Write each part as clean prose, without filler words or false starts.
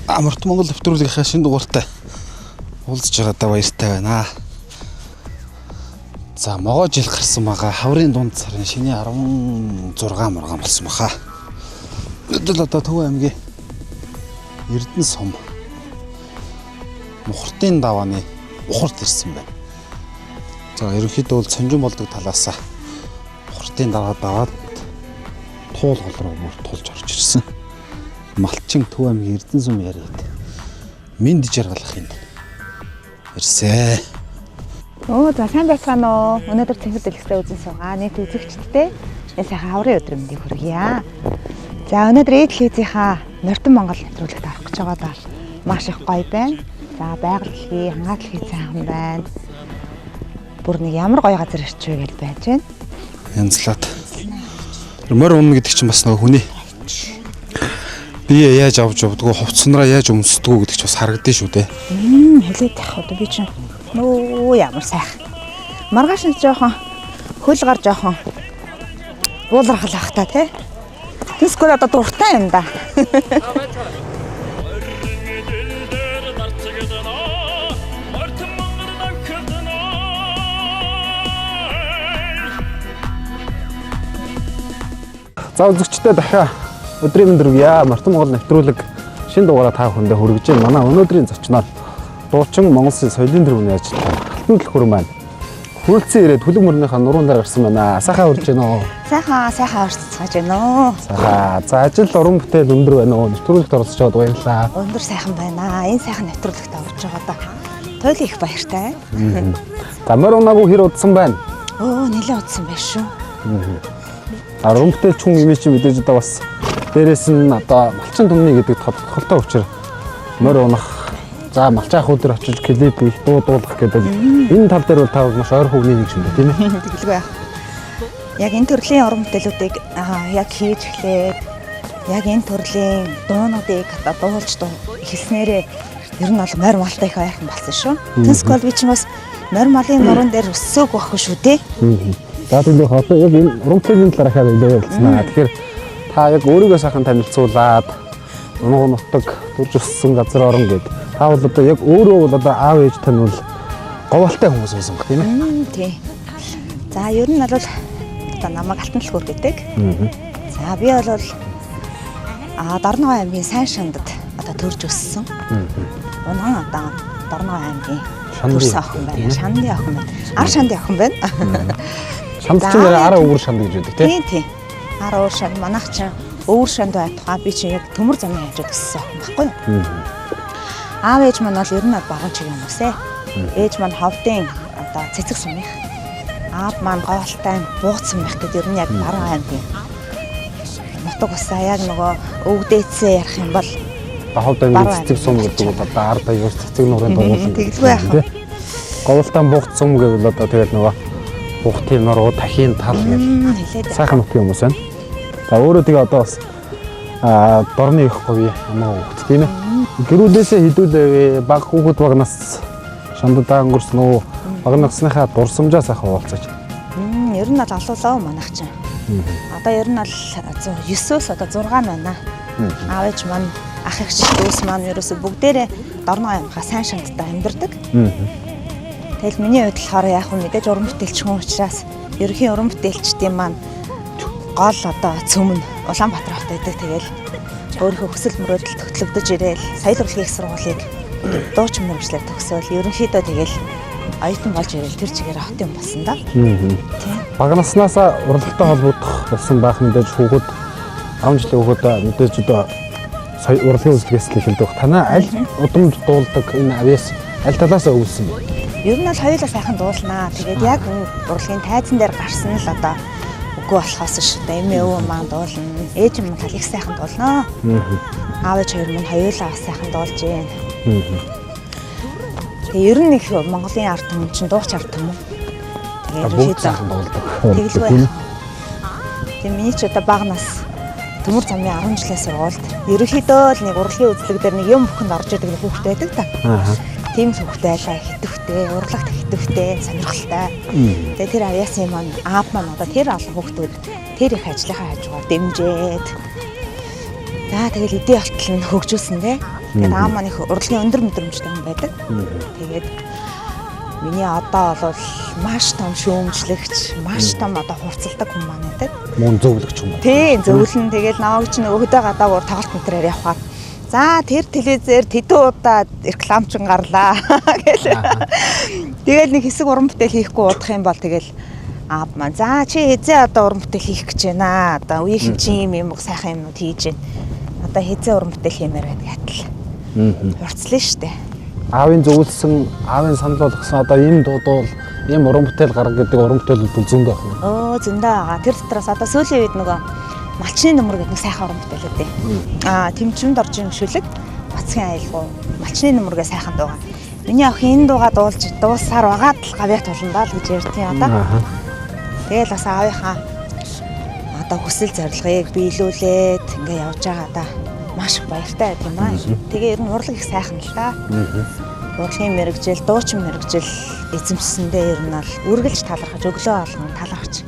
Амарт Монгол нэвтрүүлгийнхаа шинэ дугаартай уулзж байгаадаа баяртай байна. За могоо жил гарсан байгаа. Хаврын дунд сарын шинэ 16 мургаан болсон баха. Өдөл одоо Төв аймгийн Эрдэнэ сум Мухардын давааны ухарт ирсэн байна. За ерөнхийдөө бол цонжин болдог талаас Мухардын даваа даваад туул гол руу бүр тулж орж ирсэн. Малчин Төв аймгийн Эрдэнэ сум яриад Мэнд жаргалах энд ирсэн. Оо за сайн байцгаана уу. Өнөөдөр цэнхэр дэлгэцээ үзэн суугаа. Нийт үзэгчдтэй энэ сайхан хаврын өдөр мэндийг хүргье. За өнөөдөр ээд телевизийнхаа Нортон Монгол нэвтрүүлэгт орох гэж байгаа даа. Маш их гоё байна. За байгаль дэлхий, хангаа дэлхий сайхан байна. Бүр нэг ямар гоё газар ирчвэ гэж байж байна. Янзлаад. Тэр морь унна гэдэг чинь бас нөгөө хүний бие яаж авч явдгүү, хувцснараа яаж өмсдгүү гэдэг чинь бас харагдана шүү дээ. Хэлээд явах одоо би чинь нөө ямар сайхан. Маргааш нь жоохон хөл гар жоохон буулрахал ах та тий. Тэсгүүр одоо дуртай юм да. За үзэгчдээ дахиад өдрийн мэнд хүргье. Мартан Монгол нэвтрүүлэг шинэ дугаараа та бүхэндээ хүргэж байна. Манай өнөөдрийн зочноор дуучин Монгол Улсын соёлын тэргүүний ажилтан Алтан төлхөр маань хүрэлцэн ирээд хүлэг мөрнийхаа нуруун дээр гарсан байна. Сайхан хүрж байна уу? Сайхан сайхан орцгож байна уу? Сайхан. За ажил уран бүтээл өндөр байна уу? Нэвтрүүлэгт оролцож байгаад баярлалаа. Өндөр сайхан байна. Энэ сайхан нэвтрүүлэгт орж байгаа да. Туйлын их баяртай. За морь унаагүй хэр удсан байна? Өө нэлээд удсан байх шүү. Уран бүтээлч хүн юм чи мэдээж одоо бас дээрэс нь одоо малчин түмний гэдэг тодорхойлолтой учир морь унах, за малчин ах өдөр очиж клип хийх, дуу дуулах гэдэг энэ тал дээр бол та бол маш ойр хөвгний нэг юм байна, тийм ээ? Тэгэлгүй яах. Яг энэ төрлийн уран бүтээлүүдийг яг хийж эхлээд яг энэ төрлийн дуунуудыг одоо дуулж эхэлснээрээ ер нь бол морь малтай их ойрхон болсон шүү. Тэсгэл би чинь бас морь малын нуруунд дээр өссөөг байхгүй шүү дээ. За тэндээ одоо яг энэ уран бүтээлийн талаар ахаад илүү ярилцсанаа. Тэгэхээр та яг өөрийгөө сайхан танилцуулаад унаг нутаг төрж өссөн газар орон гэд. Та бол одоо яг өөрөө бол одоо аав ээж тань бол говьалтай хүмүүс байсан баг тийм ээ? Тий. За ер нь бол одоо намайг Алтан төлхөр гэдэг. За би бол Дорногов аймгийн сайн шандад одоо төрж өссөн. Унган одоо Дорногов аймгийн төрсэн охин байна. Шандын охин байна. Ар шандын охин байна. Шанд чинь нэр ара өвөр шанд гэж байдаг тийм. Тий. Ар өвөр шанд манайх чинь өвөр шанд байтугай би чинь яг төмөр замын хажууд өссөн охин байхгүй юу? Аав ээж маань бол ер нь баруун чигийн хүмүүс ээ. Ээж маань ховдын одоо цэцэг сумынх. Аав маань гоолтай бууц сумынх гэдэг ер нь яг баруун аймгийн нутаг усаа яг нөгөө өвгдээцээ ярих юм бол ховд аймгийн цэцэг сум гэдэг бол одоо ард аяар цэцэг нуурын дугуйлан. Тэгэлгүй яах вэ? Говьлтай бууц сум гэвэл одоо тэгэл нөгөө бухтын нуруу, тахийн тал гэх сайхан нутгийн хүмүүс байна. За өөрөө тэгээ одоо бас дорны их говь амаа хүүхэд тийм ээ. Гэрүүлээсээ хідүүлээвэ баг хүүхэд багнаас шандадаа өнгөрсөн үү? Баг насныхаа дурсамжаа сайхан уулзаж. Ер нь бол олуулаа манайх чинь. Одоо ер нь бол 9-өөс одоо 6 байна. Аав ээж маань ах эгч дүүс маань ерөөсө бүгдээрээ Дорногов аймгаа сайн шандтай амьдардаг. Тэгэл миний хувьд болохоор яг хөө мэдээж уран бүтээлч хүн учраас ерөнхий уран бүтээлчдийн маань гол одоо цөм нь Улаанбаатар хот байдаг. Тэгэл өөрийнхөө хүсэл мөрөөдөл хөтлөгдөж ирээл соёл урлагийн их сургуулийг дуучин мэргэжлээр төгсөөл ерөнхийдөө тэгэл оюутан болж ирээл тэр чигээр хот юм болсон да. Бага наснаасаа урлагтай холбогдох болсон байх мэдээж хүүхэд 10 жилийн хүүхэд мэдээж одоо урлагийн үзлэгээс л эхэлдэг. Танай аль удамд дуулдаг энэ авьяас аль талаас өвлсөн бэ? Ер нь бол хоёулаа сайхан дуулнаа. Тэгээд яг урлагийн тайзан дээр гарсан л одоо үгүй болохоос шүү дээ. Эмээ өвөө маань дуулна. Ээж минь тал их сайхан дуулнаа. Аав ээж хоёр минь хоёулаа бас сайхан дуулж гин. Тэгээ ер нь их Монголын ард түмэн чинь дууч ард түмэн. Тэгээд бүгд сайхан дуулдаг. Тэгэлгүй. Тэгээ миний ч одоо бага нас Төмөр замын 10 жилийн сургуульд ерөнхийдөө л нэг урлагийн үзлэг дээр нэг юм бүхэнд орж идэг нэг хүүхэд байдаг та. Тийм л хүүхэд байлаа, хитвхтэй, урлагт хитвхтэй, сонирхолтой. Тэгээ тэр авьяасын маань аав маань одоо тэр олон хүүхдүүд тэр их ажлынхаа хажуугаар дэмжиж За тэгэл эдээ болтол нь хөгжүүлсэн те. Тэгээд аав маань их урлагийн өндөр мэдрэмжтэй хүн байдаг. Тэгээд миний одоо бол маш том шүүмжлэгч, маш том одоо хурцлдаг хүн маань байдаг. Мөн зөвлөгч юм уу? Тийм, зөвлөн. Тэгэл намайг чинь өдөө гадаа тоглолт мөтрээр явхаар. За тэр телевизээр тэдэн удаа рекламчин гарлаа гэл. Тэгэл нэг хэсэг уран бүтээл хийхгүй удах юм бол тэгэл аав маань за чи хэзээ одоо уран бүтээл хийх гэж байна. Одоо үеийнхэн чи юм сайхан юмнууд хийж байна. Одоо хэзээ уран бүтээл хиймээр байна гэтэл. Хурцлаа штэ. Аавын зөвлөсөн, аавын санал болгосон одоо ийм дуудвал ийм уран бүтээл гарга гэдэг уран бүтээлүүд бол зөндөө байна. Өө зөндөө байгаа. Тэр дотроос одоо сүүлийн үед нөгөө малчны нүмер гэдэг нэг сайхан уран бүтээл өгдөө. Аа Тэмчимд оржин шүлэг Бацгийн аялгау малчны нүмергээ сайхан дуугаа. Миний охин энэ дуугаа дуулж дууссаар байгаад л гавьяат болно даа л гэж ярьдیں одоо. Тэгэл бас аавынхаа одоо хүсэл зорилгыг биелүүлээд ингээ явж байгаа да. Маш их баяртай байт юм аа. Тэгээ ер нь урлаг их сайхан л да. Урлагийн мэргэжил, дуучин мэргэжил эзэмшсэндээ ер нь бол үргэлж талархаж, өглөө болгон талархаж.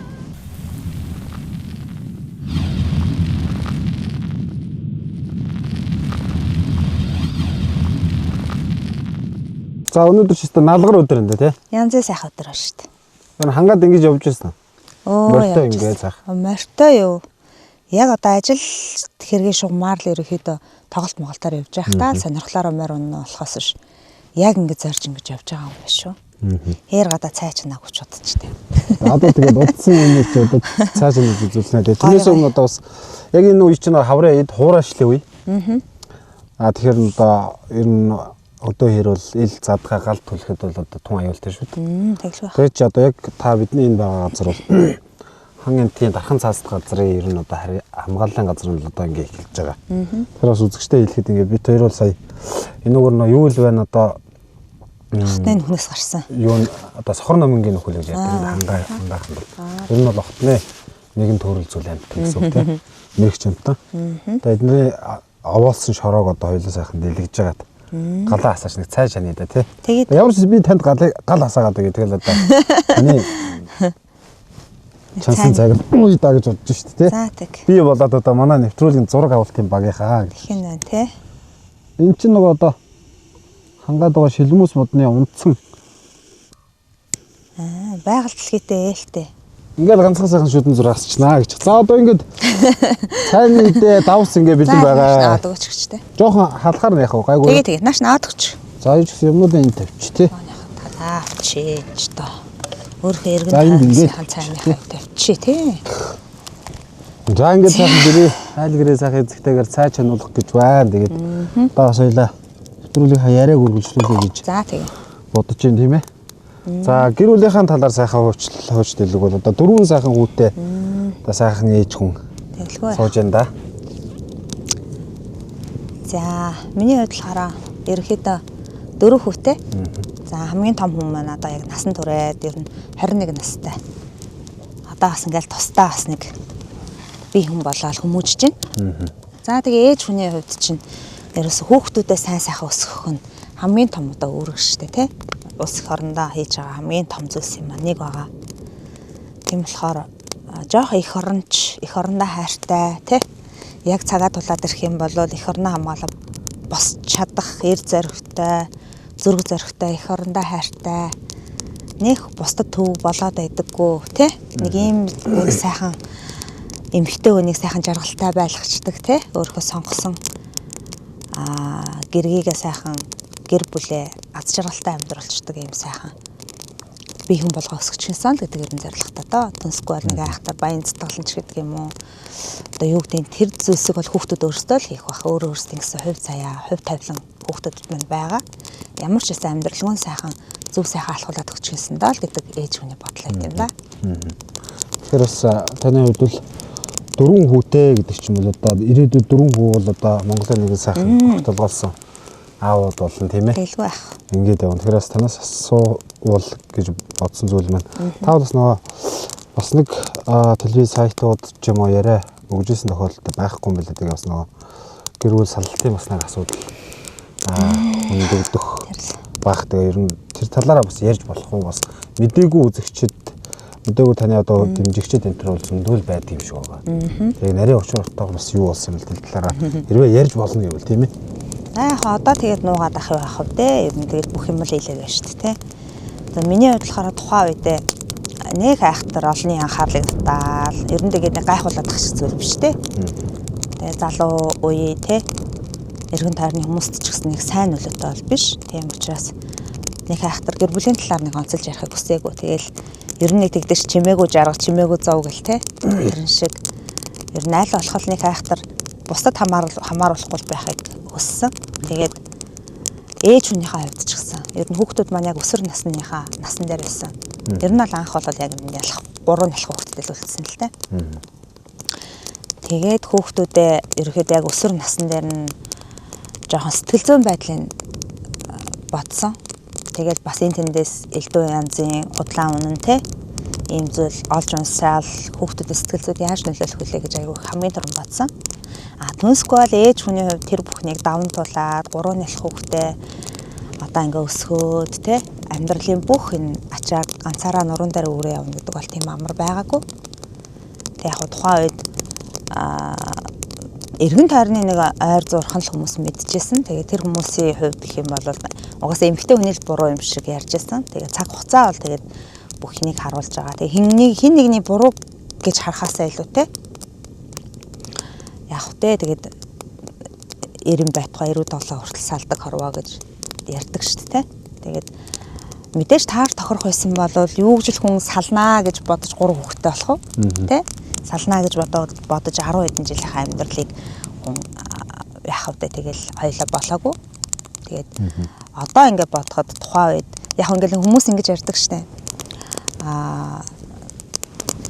За өнөөдөр ч гэсэн налгар өдөр юм да тий. Янзын сайхан өдөр байна шүү дээ. Энэ хангаад ингэж явж байсан. Морьтой ингэ сайхан. Морьтой юу? Яг одоо ажил хэргийн шугамар л ерөнхийдөө тоглолт Монголоор явж байх та сонирхлоороо морь унаа болохоос биш. Яг ингэ зорж ингэж явж байгаа юм байна шүү. Хээр гадаа цай чанаа хүч удчихтэй. Одоо тэгээд удсан юм чи одоо цай чанаа үзүүлснэ. Тэрнээс өмнө одоо бас яг энэ үе чинь хаврын эд хуурайшлын үе. Аа тэгэхээр одоо ер нь өдөө хэр бол ил задгаа гал түлхэд бол одоо тун аюултай шүү дээ. Тэглэх байх. Тэгээд чи одоо яг та бидний энэ байгаа газар бол хан амтын дархан цаасд газрын ер нь одоо хамгааллын газар нь одоо ингээ эхэлж байгаа. Тэр бас үзэгчтэй хэлэхэд ингээ бид хоёр бол сая энүүгээр нөө юу л байна одоо Хотны нөхнөөс гарсан. Юу н одоо сохор номынгийн нөхөл гэж ярьдаг хангаахан бол. Ер нь бол хотны нэгэн төрөл зүйл амт гэсэн үг тийм. Мэрэгч амтан. Одоо эдний овоолсон шороог одоо хоёулаа сайхан дэлгэж байгаад галаа хасаач нэг цай шаны да тий. Ямар ч би танд гал хасаагаад байгаа тэгэл одоо таны чансан цаг үе да гэж бодож шүү дээ тий. За тэг. Би болоод одоо манай нэвтрүүлгийн зураг авалтын багийнхаа гэх. Хин байна тий. Энд чинь нөгөө одоо хангаад байгаа шилмүүс модны унтсан. Аа байгаль дэлхийтэй ээлтэй. Ингээл ганцхан сайхан шүдэн зураг асчнаа гэж. За одоо ингээд цайны идэ давс ингээ бэлэн байгаа. Наад өгч гэжтэй. Жохон халахаар нь яах вэ? Гайгүй. Тэгээ тэгээ нааш наад өгч. За юу ч гэсэн юмнуудын энэ тавьчих тий. Талаа авчиж доо. Өөрийнхөө эргэн сайхан цайныхаа тавьчих тий. За ингээд сайхан гэрээ айл гэрээ сайхан эзэгтэйгээр цай чануулах гэж байна. Тэгээд одоо бас хоёлаа нэвтрүүлгийнхаа яриаг үргэлжлүүлье гэж. За тэгээ. Бодож байна тийм ээ. За гэр бүлийнхаа талаар сайхан хууч дэлэг бол одоо дөрвөн сайхан хүүтэй одоо сайхан ээж хүн тэглгүй сууж байна да. За миний хувьд болохоор ерөнхийдөө дөрөв хүүтэй. За хамгийн том хүн маань одоо яг насан туршид ер нь 21 настай. Одоо бас ингээл тусдаа бас нэг би хүн болоод хүмүүжж байна. За тэгээ ээж хүний хувьд чинь ерөөсө хүүхдүүдээ сайн сайхан өсгөх нь хамгийн том одоо үүрэг шүү дээ тий. Улс эх орондоо хийж байгаа хамгийн том зүйлс юм а нэг байгаа. Тийм болохоор жоох эх оронч, эх орондоо хайртай тий. Яг цагаа тулаад ирэх юм бол эх орноо хамгаалаа босч чадах эр зоригтой, зүрх зоригтой, эх орондоо хайртай. Нэг бусдад төв болоод байдаггүй тий. Нэг ийм нэг сайхан эмэгтэй хүнийг сайхан жаргалтай байлгачдаг тий. Өөрийнхөө сонгосон гэргийгээ сайхан гэр бүлээ аз жаргалтай амьдруулцдаг юм сайхан би хүн болгоо өсгөчихсэн л гэдэг ер нь зорилготой доо. Түнсгүй бол нэг айхтар баян цэцгэлэнч гэдэг юм уу. Одоо юу гэдэг нь тэр зүйлсийг бол хүүхдүүд өөрсдөө л хийх бах. Өөрөө өөрсдөө гэсэн хувь заяа, хувь тавилан хүүхдүүдэд мань байгаа. Ямар ч байсан амьдралгүйн сайхан зөв сайхан алхуулаад өгчихсэн доо л гэдэг ээж хүний бодол байт юм да. Тэгэхээр бас таны хувьд бол дөрвөн хүүтэй гэдэг чинь бол одоо ирээдүйд дөрвөн хүү бол одоо Монголын нэгэн сайхан тогтолгоолсон аауд болно тийм ээ. Тэгэлгүй байх. Ингээд явна. Тэгэхээр бас танаас асуувал гэж бодсон зүйл маань. Та бас нөгөө бас нэг телевиз сайтууд ч юм уу яриа өгжсэн тохиолдол байхгүй юм билээ. Тэгээ бас нөгөө гэр бүл саллтын бас нэг асуудал хөндөгдөх байх. Тэгээ ер нь тэр талаараа бас ярьж болох уу, бас мдээгүй үзэгчид Мэдээгүй таны одоо дэмжигчид энэ төр бол зөндөл байдаг юм шиг байгаа. Тэгээ нарийн учир утга бас юу болсон юм л талаараа хэрвээ ярьж болно гэвэл тийм ээ. За яг одоо тэгээд нуугаад ах байх вэ? Ер нь тэгээд бүх юм л хэлээгээ шүү дээ, тэ. За миний хувьд болохоор тухайн үедээ нэг айхтар олонний анхаарлыг татаал. Ер нь тэгээд нэг гайхуулаад ах шиг зүйл биш тэ. Тэгээд залуу үе тэ. Эргэн тойрны хүмүүст ч гэсэн нэг сайн нөлөөтэй бол биш. Тийм учраас нэг айхтар гэр бүлийн талаар нэг онцолж ярихыг хүсээгүй. Тэгээл ер нь нэг тэгдэш чимээгүй жаргал, чимээгүй зов гэл тэ. Тэрэн шиг ер нь аль болох нэг айхтар бусдад хамааруулахгүй байхыг хүссэн. Тэгээд ээж хүнийхээ хувьд ч гэсэн ер нь хүүхдүүд маань яг өсвөр насныхаа насан дээр байсан. Ер нь бол анх бол яг ялах 3 нялх хүүхдэд л үлдсэн л тэ. Тэгээд хүүхдүүдээ ерөөхдөө яг өсвөр насан дээр нь жоохон сэтгэл зүйн байдлыг бодсон. Тэгээд бас энэ тэндээс элдв янзын худлаа үнэн те ийм зүйл олж унсаал хүүхдүүдэд сэтгэл зүйд яаж нөлөөлөх вүлээ гэж айгүй хамгийн түрүүнд бодсон. А түнсгүй бол ээж хүний хувьд тэр бүхнийг даван туулаад 3 нялх хүүхдээ одоо ингээ өсгөөд те амьдралын бүх энэ ачааг ганцаараа нуруунд дээр өөрөө явна гэдэг бол тийм амар байгаагүй. Тэг яг тухайн үед эргэн тойрны нэг ойр зурхан л хүмүүс мэдчихсэн. Тэгээ тэр хүмүүсийн хувьд гэх юм бол угаасаа эмэгтэй хүний л буруу юм шиг ярьж байсан. Тэгээ цаг хугацаа бол тэгээд бүхнийг харуулж байгаа. Тэгээ хин нэгний буруу гэж харахаасаа илүү те. Яг тэ тэгээд 90 байтугай 97 хүртэл салдаг хорвоо гэж ярьдаг шүү дээ. Тэгээд мэдээж таар тохирох байсан бол юу гэж л хүн салнаа гэж бодож 3 хүүхэдтэй болох уу? Тэ? Салнаа гэж бодож 10 хэдэн жилийнхаа амьдралыг хүн яах вэ? Тэгэл хоёлаа болоогүй. Тэгээд одоо ингэ бодоход тухайн үед яг ингээл хүмүүс ингэж ярьдаг штэ. Аа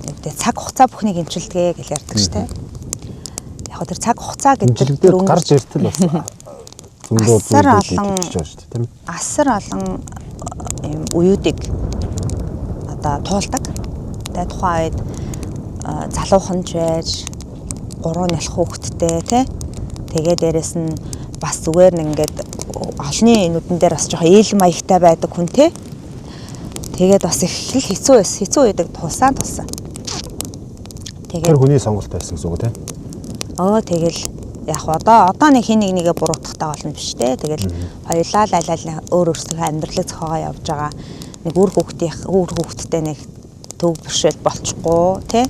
гэдэг цаг хугацаа бүхнийг эмчилдэгэ гэж ярьдаг штэ. Яг тэр цаг хугацаа гэдэг тэр гарч иртэл бас зөндөө зүйлүүд гэж байна штэ, тийм ээ. Асар олон юм уюудыг одоо туулдаг. Тэгээд тухайн үед залуухан ч байж 3 нялх хүүхэдтэй тий. Тэгээ дээрэс нь бас зүгээр нэг ингээд олонний нүдэн дээр бас жоохон ил маягтай байдаг хүн тий. Тэгээд бас их л хэцүү байсан. Хэцүү үйдэг тулсан. Тэгээд тэр хүний сонголт байсан гэсэн үг тий. Тэгэл яг одоо нэг хин нэг нэгэ буруутгахтай болно биш тий. Тэгэл хоёулаа л аль аль өөр өөрсдийнхөө амьдралыг зохиогоо явж байгаа. Нэг үр хүүхдтэй нэг төв бэрхшээл болчихгүй тий.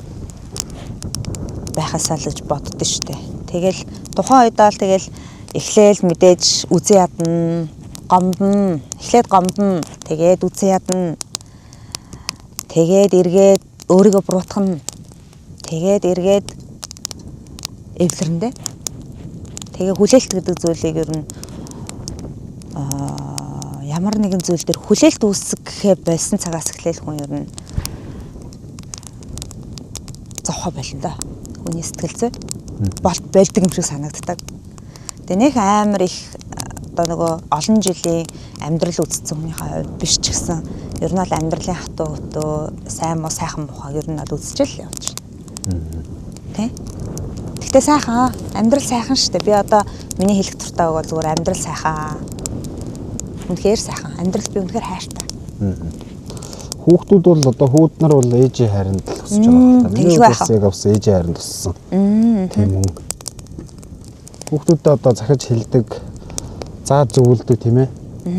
Байхасаа л гэж боддоо штэ. Тэгэл тухайн үед бол тэгэл эхлээл мэдээж үзэн ядна, гомдно. Эхлээд гомдно, тэгээд үзэн ядна. Тэгээд эргээд өөрийгөө буруутгана. Тэгээд эргээд эвлэрэндээ. Тэгээ хүлээлт гэдэг зүйлийг ер нь ямар нэгэн зүйл дээр хүлээлт үүсгэхээ болсон цагаас эхлээл хүн ер нь зовхоо болно да. Хүний сэтгэл зүй болдог юм шиг санагддаг. Тэгээ нэх амар их одоо нөгөө олон жилийн амьдрал үзсэн хүнийхээ хувьд биш ч гэсэн ер нь бол амьдралын хатуу хөтөө сайн муу сайхан муухайг ер нь бол үзчихэл явж байна. Тэ? Гэхдээ сайхан амьдрал сайхан шүү дээ. Би одоо миний хэлэх дуртай үг бол зүгээр амьдрал сайхан. Үнэхээр сайхан. Амьдрал би үнэхээр хайртай. Хүүхдүүд бол одоо хүүд нар бол ээжийн хайранд л өсөж байгаа байна. Миний бас яг бас ээжийн хайранд өссөн. Тийм үү. Хүүхдүүдэд одоо захиж хилдэг, заа зөвлөдөг тийм ээ.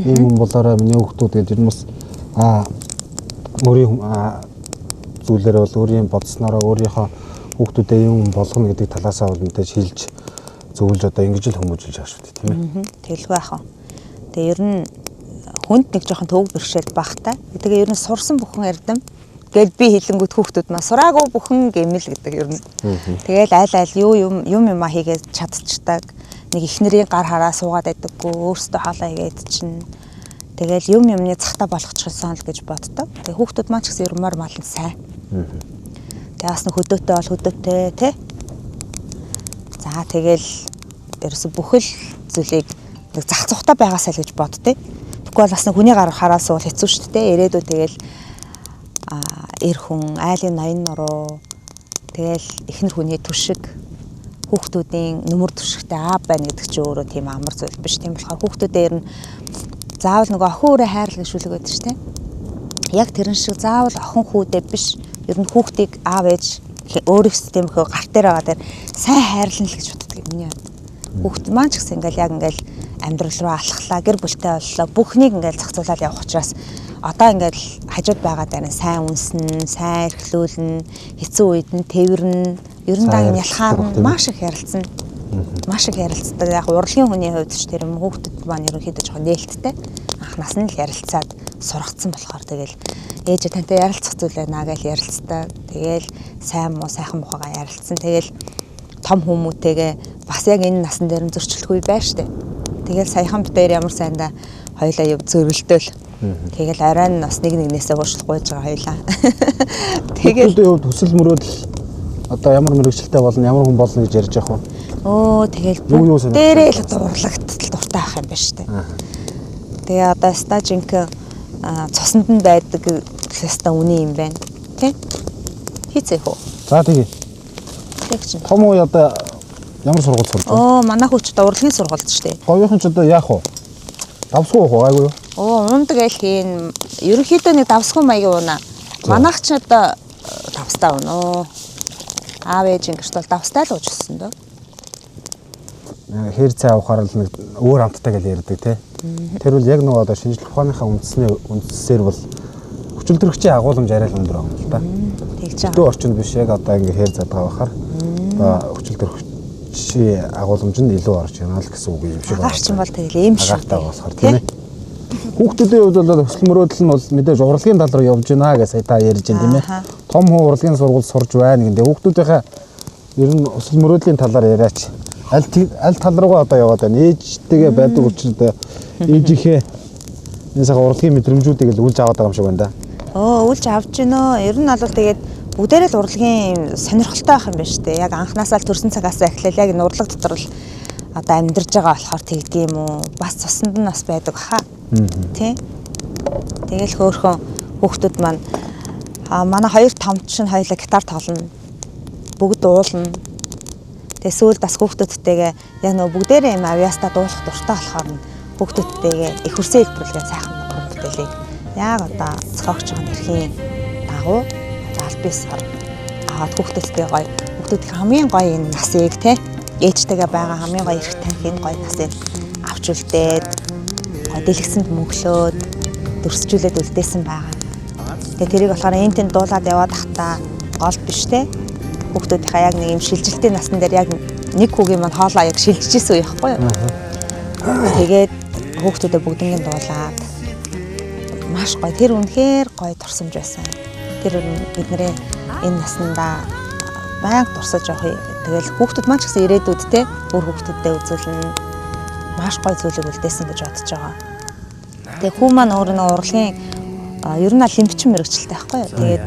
Ийм юм болоорой миний хүүхдүүд гэж ер нь бас өөрийн зүйлээр бол өөрийн бодсноороо өөрийнхөө хүүхдүүдэд юм болгоно гэдэг талаасаа бол мэдээж хилж зөвлөж одоо ингэж л хүмүүжүүлж байгаа шүү дээ тийм ээ. Тэгэлгүй яах вэ? Тэгээ ер нь хүнд нэг жоохон төвөг бэрхшээл багтай. Тэгээ ер нь сурсан бүхэн эрдэм Тэгэл би хэлэнгүүт хүүхдүүд маа сураагүй бүхэн гэмэл гэдэг ер нь. Тэгэл айл айл юу юм юм юмаа хийгээд чадчихдаг. Нэг ихнэрийн гар хараа суугаад байдаггүй, өөрсдөө хоолоо хийгээд чинь. Тэгэл юм юмны цахта болгочихсон л гэж боддог. Тэгээ хүүхдүүд маань ч гэсэн ермөр малн сайн. Тэгээ бас нэг хөдөөтэй бол хөдөөтэй тий. За тэгэл ерөөсө бүхэл зүйлийг нэг зах цухтай байгаасаа л гэж боддتي. Тэгэхгүй бол бас нэг хүний гар хараа суул хэцүү шүү дээ. Ирээдүй тэгэл эр хүн, айлын ноён нуруу, тэгэл эхнэр хүний түшиг, хүүхдүүдийн нүмер түшигтэй аав байна гэдэг чинь өөрөө тийм амар зүйл биш. Тийм болохоор хүүхдүүдээ ер нь заавал нөгөө охин өөрөө хайрлах шүлэг байдаг шүү дээ. Яг тэрэн шиг заавал охин хүүдээ биш, Ер нь хүүхдийг аав ээж өөрөөс тэмхөө гар дээр байгаа дээр сайн хайрлана л гэж боддог юм миний хувьд. Хүүхд маань ч гэсэн ингээл яг ингээл амьдрал руу алхлаа, гэр бүлтэй боллоо. Бүхнийг ингээл зохицуулаад явах учраас одоо ингээл хажууд байгаа дээр нь сайн үнснэ, сайн эрхлүүлнэ, хэцүү үед нь тэвэрнэ. Ер нь даг ялхаар нь маш их ярилцсан. Маш их ярилцдаг. Яг урлагийн хүний хувьд ч тэр юм хүүхдэд маань ерөнхийдөө жоохон нээлттэй. Анхнаас нь л ярилцаад сургацсан болохоор тэгэл ээжээ тантай ярилцах зүйл байна гэж ярилцдаг. Тэгэл сайн муу сайхан мухагаа ярилцсан. Тэгэл том хүмүүтэйгээ бас яг энэ насан дээр нь зөрчлөх үе байна штэ. Тэгэл саяхан бид хоёр ямар сайндаа хоёлаа юм зөрөлдөөл. Тэгэл оройн нь бас нэг нэгнээсээ уушлах гуйж байгаа хоёлаа. Тэгэл хувьд хүсэл мөрөөдөл одоо ямар мэрэгчлээ болно, ямар хүн болно гэж ярьж явах вэ? Өө тэгэл дээрээ л одоо урлагт дуртай байх юм байна штэ. Тэгээ одоо ста жинхэнэ цуснд нь байдаг хэвээр үний юм байна. Тэ? Хийцээ хөө. За тэгээ. Тэг чинь. Том уу одоо ямар сургууль сурж байна? Оо манай хүүч одоо урлагийн сургуульд штэ. Говийнхан ч одоо яах вэ? Давсгүй уух уу гайгүй юу? Оо ундаг аль хийн. Ерөнхийдөө нэг давсгүй маягийн уунаа. Манайх ч одоо давстай унаа. Аав ээж ингэрт бол давстай л ууж өссөн дөө. Хэр цай авахаар л нэг өөр амттай гэж ярьдаг тий. Тэр бол яг нөгөө одоо шинжлэх ухааныхаа үндсээр бол хүчилтөрөгчийн агуулмж арай л өндөр байгаа юм л да. Тэгж байгаа. Дөө орчинд биш яг одоо ингээ хэр задгаа байхаар одоо хүчилтөрөгчийн агуулмж нь илүү орж ирнэ л гэсэн үг юм шиг байна. Агаар чинь бол тэгэл эм шиг. Агаартай болохоор тийм ээ. Хүүхдүүдийн хувьд бол хүсэл мөрөөдөл нь бол мэдээж урлагийн тал руу явж байна гэж сая та ярьж байна тийм ээ. Том хүн урлагийн сургууль сурж байна гэнэ. Хүүхдүүдийнхээ ер нь хүсэл мөрөөдлийн талаар яриач. Аль тал руугаа одоо яваад байна. Ээжтэйгээ байдаг учраас ээжийнхээ энэ сайхан урлагийн мэдрэмжүүдийг л үлж аваад байгаа юм шиг байна да. Өө үлж авч гинөө. Ер нь бол тэгээд бүгдээрээ л урлагийн сонирхолтой байх юм байна шүү дээ. Яг анхнаасаа л төрсэн цагаас эхлээл яг энэ урлаг дотор л одоо амьдарч байгаа болохоор тэгдэм юм уу? Бас цуснд нь бас байдаг хаа. Тэ? Тэгэл хөөхөн хүүхдүүд маань манай хоёр томч нь хоёлаа гитар тоглоно. Бүгд дуулна. Тэгээ сүүлд бас хүүхдүүдтэйгээ яг нөгөө бүгдээрээ юм авьяастаа дуулах дуртай болохоор нь хүүхдүүдтэйгээ их хөрсөн хэлбэрлэгээ сайхан уран бүтээлийг яг одоо зохиогч байгаа нэрхийн дагуу одоо аль бисаар аваад хүүхдүүдтэй гоё хүүхдүүдийн хамгийн гоё энэ насыг те ээжтэйгээ байгаа хамгийн гоё эрх танх энэ гоё насыг авч үлдээд гоё дэлгэсэнд мөнхлөөд дүрсжүүлээд үлдээсэн байгаа. Тэгээ тэрийг болохоор энэ тэнд дуулаад яваад тахта гол биш те хүүхдүүдийнхаа яг нэг юм шилжилтийн насн дээр яг нэг хүүгийн маань хоолоо яг шилжижсэн үе байхгүй юу. Тэгээд хүүхдүүдэд бүгднийг дуулаад маш гоё. Тэр үнэхээр гоё турсамж байсан. Тэр бидний энэ наснда байнга турсаж явах. Тэгэл хүүхдүүд маань ч гэсэн ирээдүйд те өөр хүүхдүүдтэй үзүүлнэ. Маш гоё зүйлийг үлдээсэн гэж бодож байгаа. Тэгээ хүү маань өөр нэг урлагийн ер нь лимбчин мэрэгчлээ байхгүй юу. Тэгээд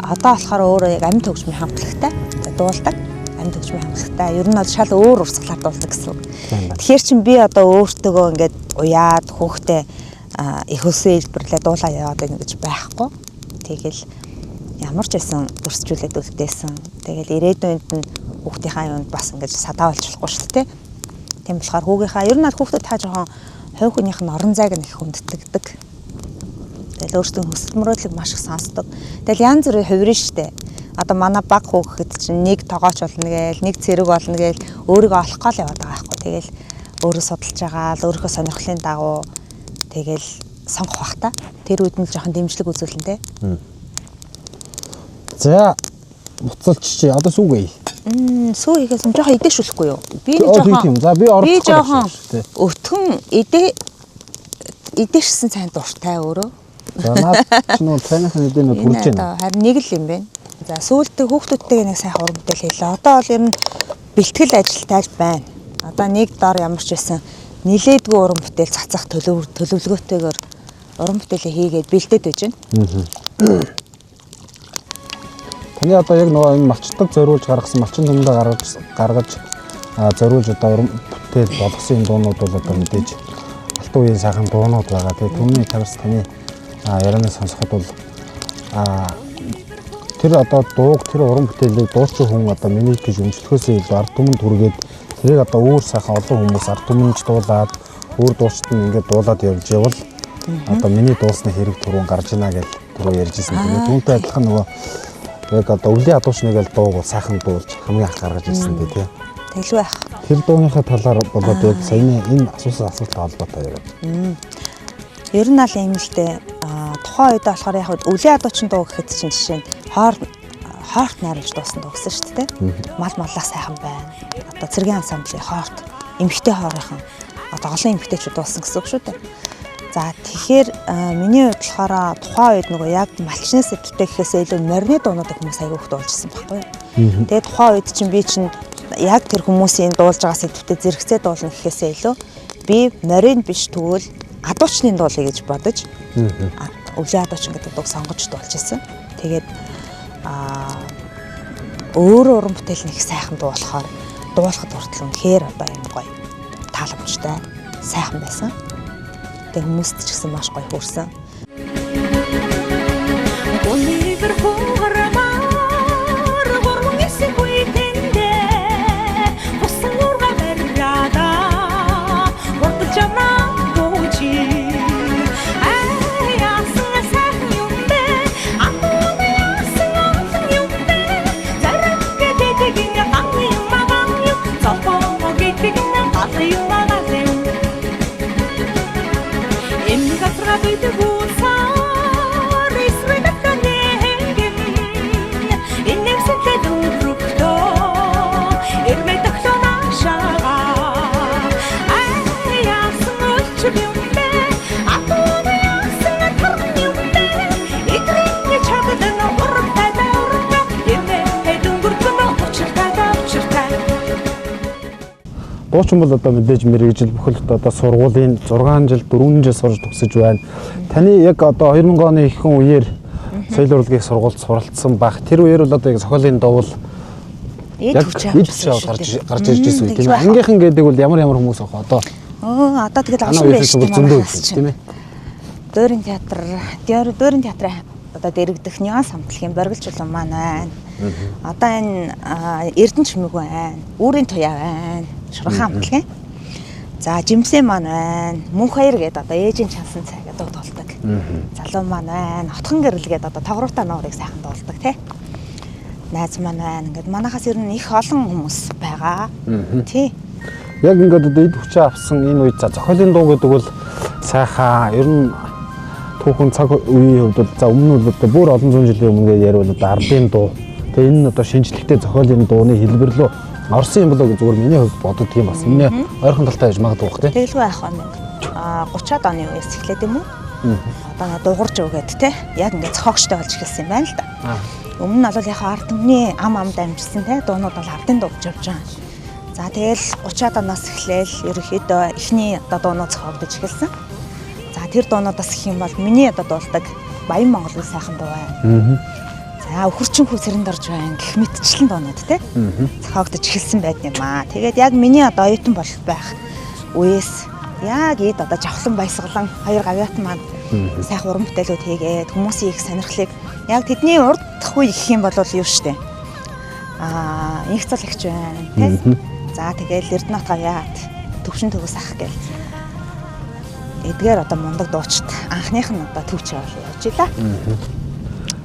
одоо болохоор өөрөө яг амь төгжмийн хамтлагтай дуулдаг. Амь төгжмийн хамтлагтай. Ер нь бол шал өөр урсгалаар дуулдаг гэсэн үг. Тэгэхээр чин би одоо өөртөөгөө ингээд уяад хөөхтэй их хөлсөн хэлбэрлээ дуулаа яваад байна гэж байхгүй. Тэгэл ямар ч байсан дүрсжүүлээд үлдээсэн. Тэгэл ирээдүйд нь хүүхдийнхаа юунд бас ингэж садаа болж болохгүй шүү дээ. Тийм болохоор хүүгийнхаа ер нь бол хүүхдүүд та жоохон хувь хүнийх нь орон зайг нь их хүндэтгдэг. Тэгэл өөрсдөө хүсэл мөрөөдлийг маш их сонсдог. Тэгэл янз бүрийн хувирна штэ. Одоо манай баг хүүхэд чинь нэг тогооч болно гээл, нэг цэрэг болно гээл өөрийгөө олох гол яваад байгаа байхгүй. Тэгэл өөрөө судалж байгаа л өөрийнхөө сонирхлын дагуу тэгэл сонгох бах та. Тэр үед нь л жоохон дэмжлэг үзүүлнэ те. За буцалч чи одоо сүүгээ. Сүү хийхээс нь жоохон идэшүүлэхгүй юу? Би нэг жоохон. За би оруулах жоохон өтгөн идэшсэн сайн дуртай өөрөө. За наад чинь бол цайныхын эдэнүүд хүрж байна. Харин нэг л юм байна. За сүүлд хүүхдүүдтэйгээ нэг сайхан уран бүтээл хийлээ. Одоо бол ер нь бэлтгэл ажилтай л байна. Одоо нэг дор ямар ч байсан нилээдгүй уран бүтээл цацах төлөвлөгөөтэйгээр уран бүтээлээ хийгээд бэлдээд байж байна. Таны одоо яг нөгөө энэ малчтад зориулж гаргасан, малчин түмэндээ гаргаж зориулж одоо уран бүтээл болгосон энэ дуунууд бол одоо мэдээж алтан үеийн сайхан дуунууд байгаа. Тэгээ түмний тавьс таны ярианаа сонсоход бол тэр одоо дууг тэр уран бүтээлийг дуучин хүн одоо миний гэж өмчлөхөөсөө илүү ард түмэнд хүргээд тэрийг одоо өөр сайхан олон хүмүүс ард түмэнж дуулаад өөр дуучид нь ингээд дуулаад явж явбал одоо миний дуулсны хэрэг түрүүн гарч ийна гэж түрүү ярьж ирсэн. Тэгээд түүнтэй адилхан нөгөө Яг одоо өвлийн адууч нэг л дууг бол сайхан дуулж хамгийн анх гаргаж ирсэн дээ тий. Тэглүү байх. Тэр дууныхаа талаар болоод яг саяны энэ асуусан асуулттай холбоотой яриад. Ер нь аль юм л дээ. Тухайн үед болохоор яг өвлийн адуучин дуу гэхэд чинь жишээ нь хоорт найруулж дуусан дуу гэсэн шүү дээ. Мал маллах сайхан байна. Одоо цэргийн ансамблийн хоорт, эмэгтэй хоорынхан одоо олон эмэгтэйчүүд дуусан гэсэн үг шүү дээ. За тэгэхээр миний хувьд болохоор тухайн үед нөгөө яг малчны сэдвтэй гэхээсээ илүү морины дуунуудыг хүмүүс аягүй их дуулжсэн байхгүй юу. Тэгээд тухайн үед чинь би чинь яг тэр хүмүүсийн дуулж байгаа сэдвтэй зэрэгцээ дуулна гэхээсээ илүү би морин биш тэгвэл адуучны дуулыг гэж бодож өвлийн адуучин гэдэг дууг сонгож дуулж ирсэн. Тэгээд өөрөө уран бүтээл нэг сайхан дуу болохоор дуулахад хүртэл үнэхээр одоо юм гоё тааламжтай сайхан байсан. Тэгээ хүмүүст ч гэсэн маш гоё хүрсэн. Дуучин бол одоо мэдээж мэргэжил бүхэл одоо сургуулийн 6 жил 4 жил сурж төгсөж байна. Таны яг одоо 2000 оны ихэнх үеэр соёл урлагийн сургуульд суралцсан байх. Тэр үеэр бол одоо яг зохиолын дуул яг хүч гарч ирж байсан үе тийм ээ. Ангийнхан гэдэг бол ямар ямар хүмүүс ах одоо. Одоо тэгэл олон байж зөндөө тийм ээ. Дуурин театр, дуурин театрын одоо дэрэгдэх нюанс хамтлагийн боргилч улам маань байна. Одоо энэ Эрдэнэ чимээг байна. Үүрийн туяа байна. Шурхан хамтлагийн. За Жимсээ маань байна. Мөнх хоёр гэдэг одоо ээжийн чансан цай гэдэг дуулдаг. Залуу маань байна. Отхон гэрэл гэдэг одоо тогруутай нуурыг сайхан дуулдаг тий. Найз маань байна. Ингээд манахаас ер нь их олон хүмүүс байгаа. Тий. Яг ингээд одоо эд хүчээ авсан энэ үед за зохиолын дуу гэдэг бол сайхан ер нь түүхэн цаг үеийн хувьд бол за өмнө нь бол одоо бүр олон зуун жилийн өмнө яриул одоо ардын дуу. Тэгээ энэ нь одоо шинжлэхтэй зохиолын дууны хэлбэр лөө орсон юм болоо гэж зүгээр миний хувьд боддог юм бас. Миний ойрхон талтай байж магадгүй бох тий. Тэгэлгүй яах вэ? 30-аад оны үеэс эхлээд юм уу? Одоо нэг дуурж өгөөд тий. Яг ингээд зохиогчтой болж эхэлсэн юм байна л да. Өмнө нь бол яг ард түмний ам амд амжилсан тий. Дуунууд бол ардын дуу гэж явж байгаа. За тэгэл 30-аад оноос эхлээл ерөнхийдөө эхний одоо дуунууд зохиогдож эхэлсэн. За тэр дуунуудаас гэх юм бол миний одоо дуулдаг Баян Монголын сайхан дуу байна. За өхөрчин хүү цэрэнд орж байна гэх мэтчлэн дуунууд тий. Зохиогдож эхэлсэн байд юм аа. Тэгээд яг миний одоо оюутан бол байх үеэс яг эд одоо жавхлан баясгалан хоёр гавьяат маань сайхан уран бүтээлүүд хийгээд хүмүүсийн их сонирхлыг яг тэдний урдах үе гэх юм бол юу штэ. Инх цол ихч байна тий. За тэгэл Эрдэнэт гавьяат төвшин төгс ах гэл. Эдгээр одоо мундаг дуучид анхных нь одоо төвч явж илаа.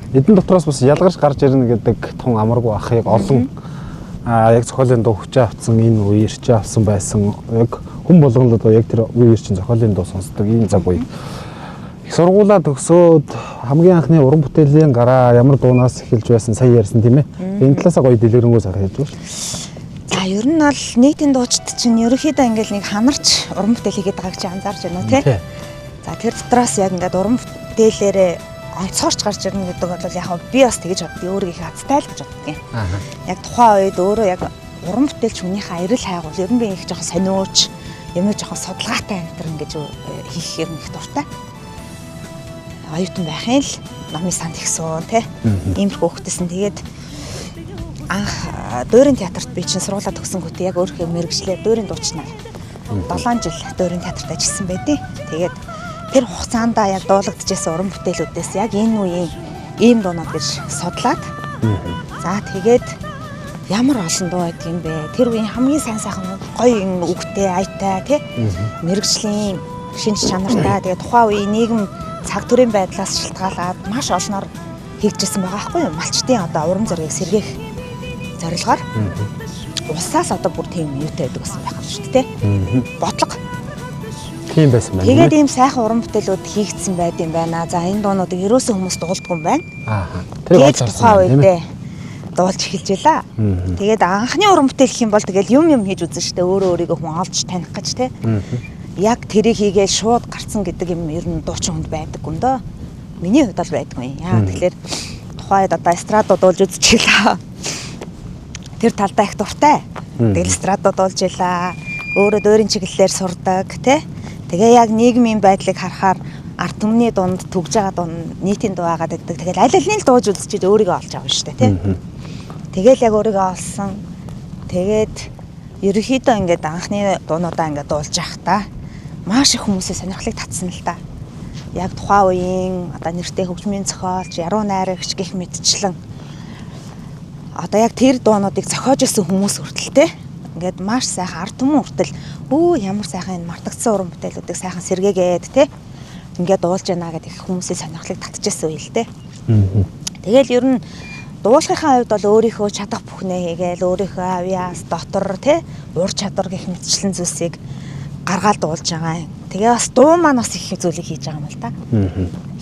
Эдэн дотроос бас ялгарч гарч ирнэ гэдэг тун амаргүй ах яг олон яг зохиолын дуу хүчээ авсан энэ үеэр чи авсан байсан яг хүн болгон л одоо яг тэр үеэр чинь зохиолын дуу сонсдог ийм цаг үе. Их сургуулаа төгсөөд хамгийн анхны уран бүтээлийн гараа ямар дуунаас эхэлж байсан сая ярьсан тийм ээ. Энэ талаасаа гоё дэлгэрэнгүй сайхан ярьж байна. За ер нь бол нийтийн дуучид чинь ерөнхийдөө ингээл нэг ханарч уран бүтээл хийгээд байгааг чи анзаарч байна уу тий? За тэр дотроос яг ингээд уран бүтээлээрээ онцгойрч гарч ирнэ гэдэг бол яг би бас тэгэж боддгийг өөрөө их азтай л гэж боддгийн. Яг тухайн үед өөрөө яг уран бүтээлч хүнийхээ аялал хайгуул ер нь би их жоохон сониуч юм жоохон судалгаатай амтран гэж хийх юм их дуртай. Оюутан байхын л номын санд ихсэн тий. Иймэрхүү хөвгтэйсэн. Тэгээд анх дуурин театрт би чинь сургуулаа төгсөнгүүтээ яг өөрийнхөө мэргэжлээр дуурин дуучнаар 7 жил дуурин театрт ажилласан байдیں۔ Тэгээд тэр хугацаанд яг дуулагдчихсан уран бүтээлүүдээс яг энэ үеийн ийм дуунууд гэж судлаад за тэгээд ямар олон дуу байдаг юм бэ? Тэр үеийн хамгийн сайн сайхан гоё юм үгтэй, аятай тий мэргэжлийн шинж чанартай тэгээд тухайн үеийн нийгэм цаг төрийн байдлаас шалтгаалаад маш олноор хийгдсэн байгаа байхгүй юу? Малчдын одоо урам зориг сэргээх зорилгоор улсаас одоо бүр тийм юутай байдаг гэсэн байх юм шүү дээ. Бодлого. Тийм байсан байна. Тэгээд ийм сайхан уран бүтээлүүд хийгдсэн байд юм байна. За энэ дуунуудыг ерөөсөө хүмүүс дуулдаггүй юм байна. Аа. Тэр тухайн үедээ дуулж эхэлж байлаа. Тэгээд анхны уран бүтээл гэх юм бол тэгэл юм юм хийж үзэн штэ, өөрөө өөрийгөө хүн олж таних гэж те. Яг тэрийг хийгээл шууд гарцсан гэдэг юм ер нь дуучин хүнд байдаггүй юм дөө. Миний хувьд бол байдаггүй. Яа тэгэхээр тухайн үед одоо эстрадо дуулж үзчихлээ. Тэр талдаа их дуртай. Тэгэл эстрадо дуулж илаа. Өөрөө дөөрийн чиглэлээр сурдаг те. Тэгээ яг нийгмийн байдлыг харахаар ард түмний дунд түгж байгаа дунд нийтийн дуу агаад байдаг. Тэгэл аль алины л дууж үзчихээд өөрийгөө олж авна шүү дээ те. Тэгэл яг өөрийгөө олсон. Тэгээд ерөнхийдөө ингээд анхны дуунуудаа ингээд дуулж явах та маш их хүмүүсийн сонирхлыг татсан л да. Яг тухайн үеийн одоо нэртэй хөгжмийн зохиолч, яруу найрагч гэх мэтчлэн одоо яг тэр дуунуудыг зохиож исэн хүмүүс хүртэл те ингээд маш сайхан ард түмэн хүртэл өө ямар сайхан энэ мартагдсан уран бүтээлүүдийг сайхан сэргээгээд те ингээд дуулж яана гэдэг их хүмүүсийн сонирхлыг татчихсан үе л те. Тэгэл ер нь дуулахынхаа хувьд бол өөрийнхөө чадах бүхнээ хийгээл өөрийнхөө авьяас дотор те ур чадвар гэх мэтчлэн зүйлсийг гаргаал дуулж байгаа юм. Тэгээ бас дуу маань бас их зүйлийг хийж байгаа юм л та.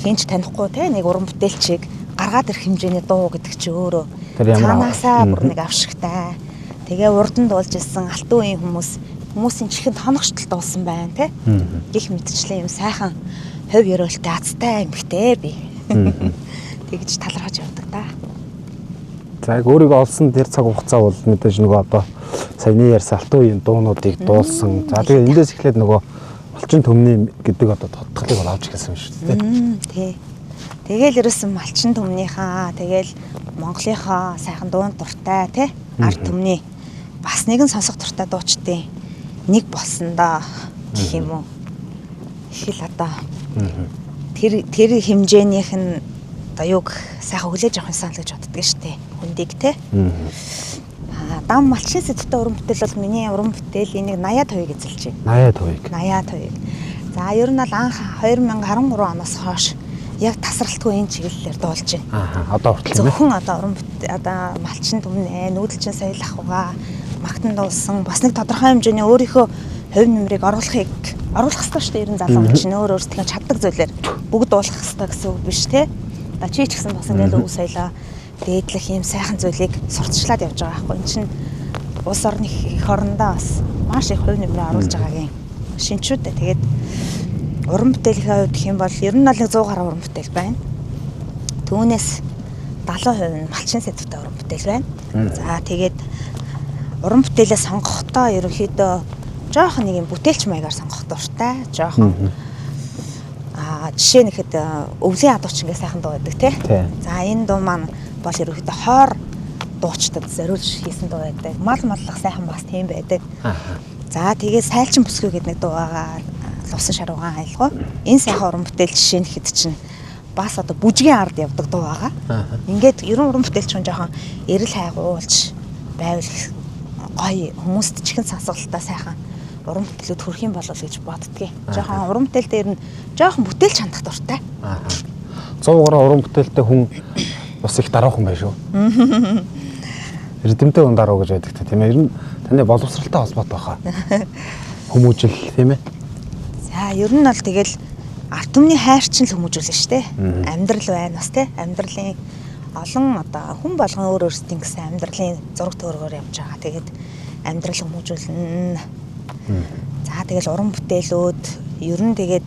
Хин ч танихгүй те нэг уран бүтээлчийг гаргаад ирэх хэмжээний дуу гэдэг чи өөрөө цаанаасаа бүр нэг авшигтай. Тэгээ урд нь дуулж исэн алтан үеийн хүмүүс хүмүүсийн чихэнд хоногчтол дуулсан байна те. Гэх мэтчлэн юм сайхан хувь ерөөлтэй азтай эмхтэй би. Тэгж талархаж явдаг та. За яг өөрийгөө олсон тэр цаг хугацаа бол мэдээж нөгөө одоо саяны ярьсан алтан үеийн дуунуудыг дуулсан. За тэгээ эндээс эхлээд нөгөө малчин төмний гэдэг одоо тодтголыг бол авч эхэлсэн юм шүү дээ. Тий. Тэгэл ерөөсөн малчин төмнийхаа тэгэл Монголынхаа сайхан дуун дуртай тий ард түмний бас нэгэн сонсох дуртай дуучдын нэг болсон доо гэх юм уу. Их л одоо тэр хэмжээнийх нь одоо юг сайхан хүлээж авах юмсан л гэж боддөг шүү дээ. Хүндийг те. Дам малчин сэдвтэй уран бүтээл бол миний уран бүтээл энийг 80 хувийг эзэлж байна. 80 хувийг. 80 хувийг. За ер нь бол анх 2013 оноос хойш яг тасралтгүй энэ чиглэлээр дуулж байна. Аа одоо хүртэл зөвхөн одоо уран бүтээл одоо малчин түмнэ, нүүдэлчин соёл ахуйгаа магтан дуулсан бас нэг тодорхой хэмжээний өөрийнхөө хувь нэмрийг оруулахыг оруулах ёстой шүү дээ. Ер нь залуу хүн чинь өөр өөрсдөө чаддаг зүйлээр бүгд дуулах ёстой гэсэн үг биш те. Одоо чи ч гэсэн бас ингээл өв соёлоо дээдлэх юм сайхан зүйлийг сурталчлаад явж байгаа байхгүй. Энд чинь улс орны эх орондоо бас маш их хувь нэмрээ оруулж байгаагийн шинчүүд дээ. Тэгээд уран бүтээлийн хувьд гэх юм бол ер нь бол 100 гаруй уран бүтээл байна. Түүнээс 70% нь малчин сэдвтэй уран бүтээл байна. За тэгээд уран бүтээлээ сонгохдоо ерөнхийдөө жоохон нэг юм бүтээлч маягаар сонгох дуртай. Жоохон жишээ нэхэд өвлийн адууч ингээ сайхан дуу байдаг тий. За энэ дуу маань бол ерөнхийдөө хоор дуучдад зориулж хийсэн дуу байдаг. Мал маллах сайхан бас тийм байдаг. За тэгээд сайлчин бүсгүй гэдэг нэг дуу байгаа. Лусан шаруугаан аялгау. Энэ сайхан уран бүтээл жишээ нэхэд чинь бас одоо бүжгийн ард явдаг дуу байгаа. Ингээд ерөн уран бүтээлч хүн жоохон эрэл хайгуулж байвал гоё хүмүүст чихэн сонсголттой сайхан уран бүтээлүүд хүрэх юм болов гэж боддгийг. Жоохон уран бүтээл дээр нь жоохон бүтээлч хандах дуртай. 100 гаруй уран бүтээлтэй хүн бас их дараахан байх шүү. Эрдэмтэй хүн даруу гэж байдаг тийм ээ. Ер нь таны боловсралтай холбоотой баха. Хүмүүжил тийм ээ. За ер нь бол тэгэл ард түмний хайр чинь л хүмүүжүүлнэ шүү дээ. Амьдрал байна бас тий. Амьдралын олон одоо хүн болгон өөр өөрсдийн гэсэн амьдралын зураг төөргөөр явж байгаа. Тэгээд амьдрал хүмүүжүүлнэ. За тэгэл уран бүтээлүүд ер нь тэгээд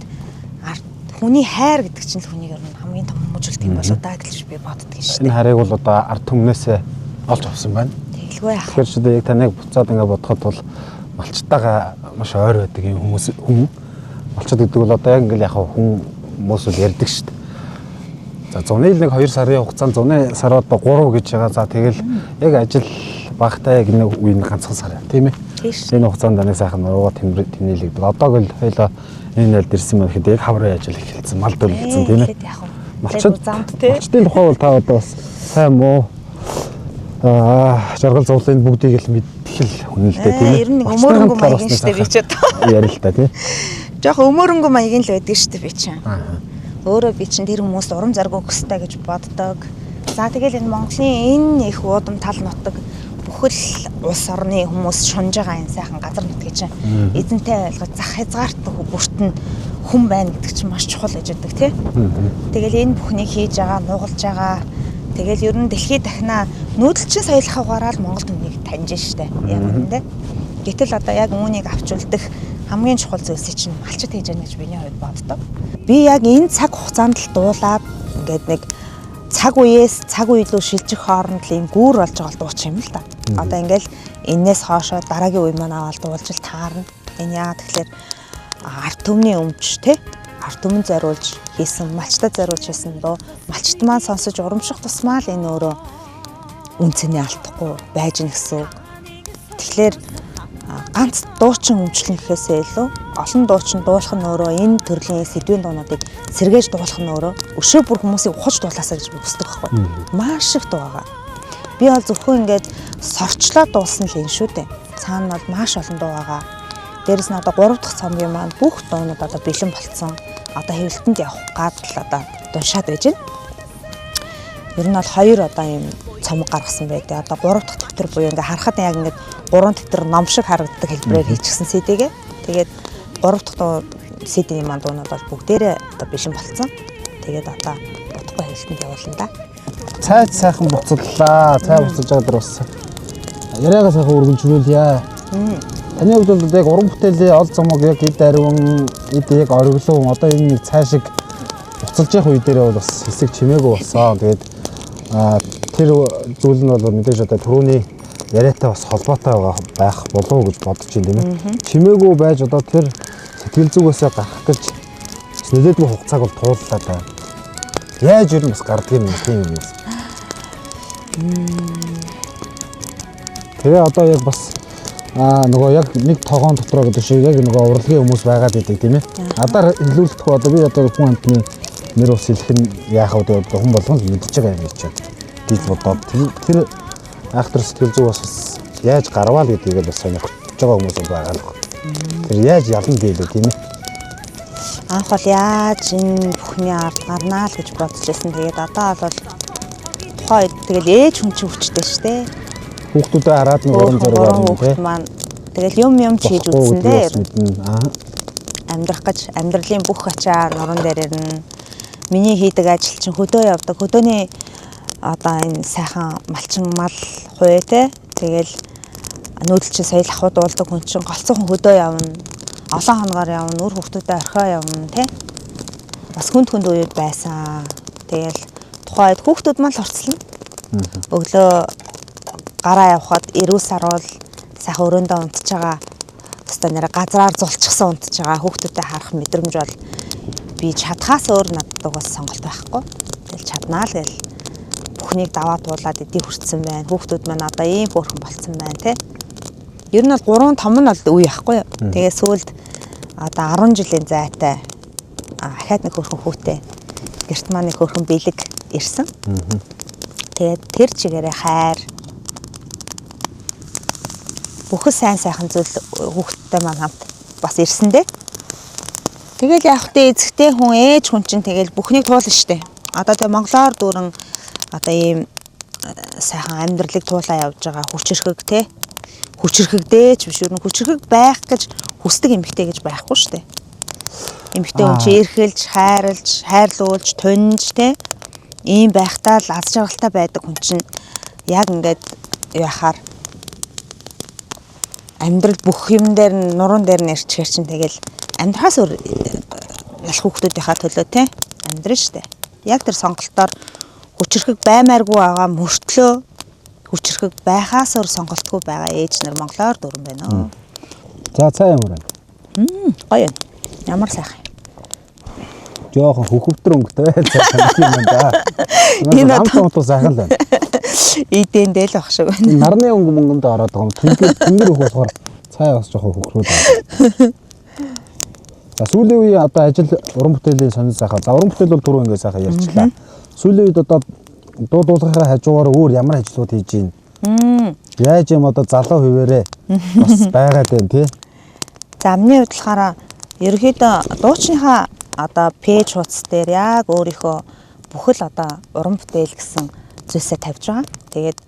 хүний хайр гэдэг чинь л хүнийг ер нь хамгийн том хүмүүжүүлдэг юм болоо да гэж би боддөг шүү дээ. Энэ хайрыг бол одоо ард түмнээсээ олж авсан байна. Тэгэлгүй яах. Тэгэхээр ч одоо яг таныг буцаад ингээ бодоход бол малчтайгаа маш ойр байдаг юм хүмүүс хүн. Малчд гэдэг бол одоо яг ингээл яг хүн хүмүүс бол ярьдаг шүү дээ. За зуны л нэг 2 сарын хугацаанд зуны сар одоо 3 гэж байгаа. За тэгэл яг ажил багтай яг нэг үеийн ганцхан сар тийм ээ. Энэ хугацаанд нэг сайхан нурууга тэмнэлэгдэг. Одоо гэл хоёлоо энэ айлд ирсэн байна гэхэд яг хаврын ажил эхэлсэн, мал дөлөлдсөн тийм ээ. Малчдын тухай бол та одоо бас сайн муу жаргал зовлон бүгдийг л мэдэх л хүн л дээ тийм ээ. Ер нь нэг өмөрөнгө маягийн шүү дээ би ч одоо. Ярил л та тийм. Жохо өмөрөнгө маягийн л байдаг шүү дээ би чинь. Өөрөө би чинь тэр хүмүүст урам зориг өгөх ёстой гэж боддог. За тэгэл энэ Монголын энэ их уудам тал нутаг бүхэл улс орны хүмүүс шунж байгаа энэ сайхан газар нутгийг чинь эзэнтэй ойлгож зах хязгаарт бүртэн хүн байна гэдэг чинь маш чухал гэж байдаг тий. Тэгэл энэ бүхнийг хийж байгаа, нугалж байгаа. Тэгэл ер нь дэлхийд дахнаа нүүдэлчин соёлынхаа угаараа л Монгол түмнийг таньж штэ. Яг үнэндээ. Гэтэл одоо яг үүнийг авч үлдэх хамгийн чухал зүйлсийг чинь малчит хийж яана гэж миний хувьд боддог. Би яг энэ цаг хугацаанд л дуулаад ингээд нэг цаг үеэс цаг үе рүү шилжих хооронд л ийм гүүр болж байгаа л дууч юм л да. Одоо ингээл энээс хоошоо дараагийн үе маань аваад дуулж л таарна. Энэ яа тэгэхээр ард түмний өмч те ард түмэн зориулж хийсэн, малчтад зориулж хийсэн дуу малчт маань сонсож урамших тусмаа л энэ өөрөө үн цэнэ алдахгүй байж гэнэ гэсэн үг. Тэгэхээр ганц дуучин өмчлөн гэхээсээ илүү олон дуучин дуулах нь өөрөө энэ төрлийн сэдвийн дуунуудыг сэргээж дуулах нь өөрөө өшөө бүр хүмүүсийг ухаж дуулаасаа гэж би хүсдэг байхгүй. Маш их дуу байгаа. Би бол зөвхөн ингээд сорчлоо дуулсан л юм шүү дээ. Цаана бол маш олон дуу байгаа. Дээрэс нь одоо 3 дахь цомгийн маань бүх дуунууд одоо бэлэн болцсон. Одоо хэвлэлтэнд явах гад л одоо дуншаад байж байна. Ер нь бол 2 одоо ийм цомог гаргасан байдаг. Одоо 3 дахь дэвтэр буюу ингээ харахад яг ингээд 3 дэвтэр ном шиг харагддаг хэлбэрээр хийчихсэн CD-гээ. Тэгээд 3 дахь дуу CD-ний маань дуунууд бол бүгдээрээ одоо бэлэн болцсон. Тэгээд одоо удахгүй хэвлэлтэнд явуулна да. Цайд сайхан буцаллаа. Цай буцалж байгаа дэр бас яриагаа сайхан өргөнжүүлье. Таны хувьд бол яг уран бүтээлийн ол цомог яг эд ариун, эд яг ориглон одоо энэ нэг цай шиг буцалж явах үе дээр бол бас хэсэг чимээгүй болсон. Тэгээд тэр зүйл нь бол мэдээж одоо түрүүний яриатай бас холбоотой байгаа байх болов уу гэж бодож байна тийм ээ. Чимээгүй байж одоо тэр сэтгэл зүгээсээ гарах гэж нэлээдгүй хугацааг бол тууллаа даа. Яаж ер нь бас гардаг юм тийм юм бас. Тэгээ одоо яг бас нөгөө яг нэг тогоон дотроо гэдэг шиг яг нөгөө урлагийн хүмүүс байгаад идэг тийм ээ. Надаар хэлүүлэхгүй одоо би одоо хүн амтны нэр ус хэлэх нь яах вэ гэдэг хүн болгон л мэдж байгаа юм чинь гэж бодоод тэр айхтар сэтгэл зүй бас яаж гарваа л гэдгийг бас сонирхож байгаа хүмүүс байгаа л байна. Тэр яаж ялна гэлээ тийм ээ. Анх бол яаж энэ бүхний ард гарнаа л гэж бодож байсан. Тэгээд одоо бол тухайн үед тэгэл ээж хүн чинь хүчтэй шүү дээ. Хүүхдүүдээ хараад нэг урам зориг орно тийм. Маань тэгэл юм ч хийж үзсэн дээ. Амьдрах гэж амьдралын бүх ачаа нуруун дээр ирнэ. Миний хийдэг ажил чинь хөдөө явдаг. Хөдөөний одоо энэ сайхан малчин мал хуй те. Тэгэл нүүдэлчин соёл ахуй дуулдаг хүн чинь голцоохон хөдөө явна. Олон хоногоор явна, үр хүүхдүүдэд орхио явна те. Бас хүнд хүнд үеуд байсан. Тэгэл тухайн үед хүүхдүүд маань л хурцлана. Өглөө гараа явхад эрүүл саруул сайхан өрөөндөө унтж байгаа. Өстой нэрэ газраар зулчихсан унтж байгаа хүүхдүүдэд харах мэдрэмж бол би чадхаас өөр надад угаас сонголт байхгүй. Тэгэл чаднаа л гэл бүхнийг даваа туулаад эдийг хүртсэн байна. Хүүхдүүд маань одоо ийм хөөрхөн болцсон байна те. Ер нь бол 3 том нь бол үе байхгүй юу. Тэгээ сүүлд одоо 10 жилийн зайтай ахаад нэг хөөрхөн хүүтэй гэрт маань нэг хөөрхөн бэлэг ирсэн. Тэгээд тэр чигээрээ хайр бүхэл сайн сайхан зүйл хүүхдтэй маань хамт бас ирсэн дээ. Тэгэл явах тэ эзэгтэй хүн ээж хүн чинь тэгэл бүхнийг туулна штэ. Одоо тэг монголоор дүүрэн одоо ийм сайхан амьдралыг туулаа явж байгаа хүчирхэг те. Хүчирхэгдээч биш юу, хүчирхэг байх гэж хүсдэг эмэгтэй гэж байхгүй штэ. Эмэгтэй хүн чи эрхэлж, хайрлж, хайрлуулж, тунж те. Ийм байхдаа л аз жаргалтай байдаг хүн чинь яг ингээд яхаар амьдрал бүх юм дээр нь нуруун дээр нь ирчихэр чинь тэгэл амьдрахаас өөр ялах хүүхдүүдийнхаа төлөө те амьдрын штэ. Яг тэр сонголтоор хүчирхэг баймааргүй байгаа мөртлөө хүчирхэг байхаас өөр сонголтгүй байгаа ээж нар монголоор дүүрэн байна. За цай ямар байна? Гоё юм. Ямар сайхан. Жохон хөхөвтөр өнгөтэй цай юм байна да. Энэ амт сайхан л байна. Эдэн дээл баг шиг байна. Нарны өнгө мөнгөнд ороод байгаа юм. Тэнгэр өөх болохоор цай бас жоохон хөхрөөд байна. За сүүлийн үеийн одоо ажил уран бүтээлийн сонин сайхан. За уран бүтээл бол түрүү ингээд сайхан ярьчлаа. Сүүлийн үед одоо дуу дуулахынхаа хажуугаар өөр ямар ажлууд хийж байна? Яаж юм одоо залуу хэвээрээ бас байгаад байна тий? За миний хувьд болохоор ерөнхийдөө дуучныхаа одоо пэйж хуудас дээр яг өөрийнхөө бүхэл одоо уран бүтээл гэсэн зүйлсээ тавьж байгаа. Тэгээд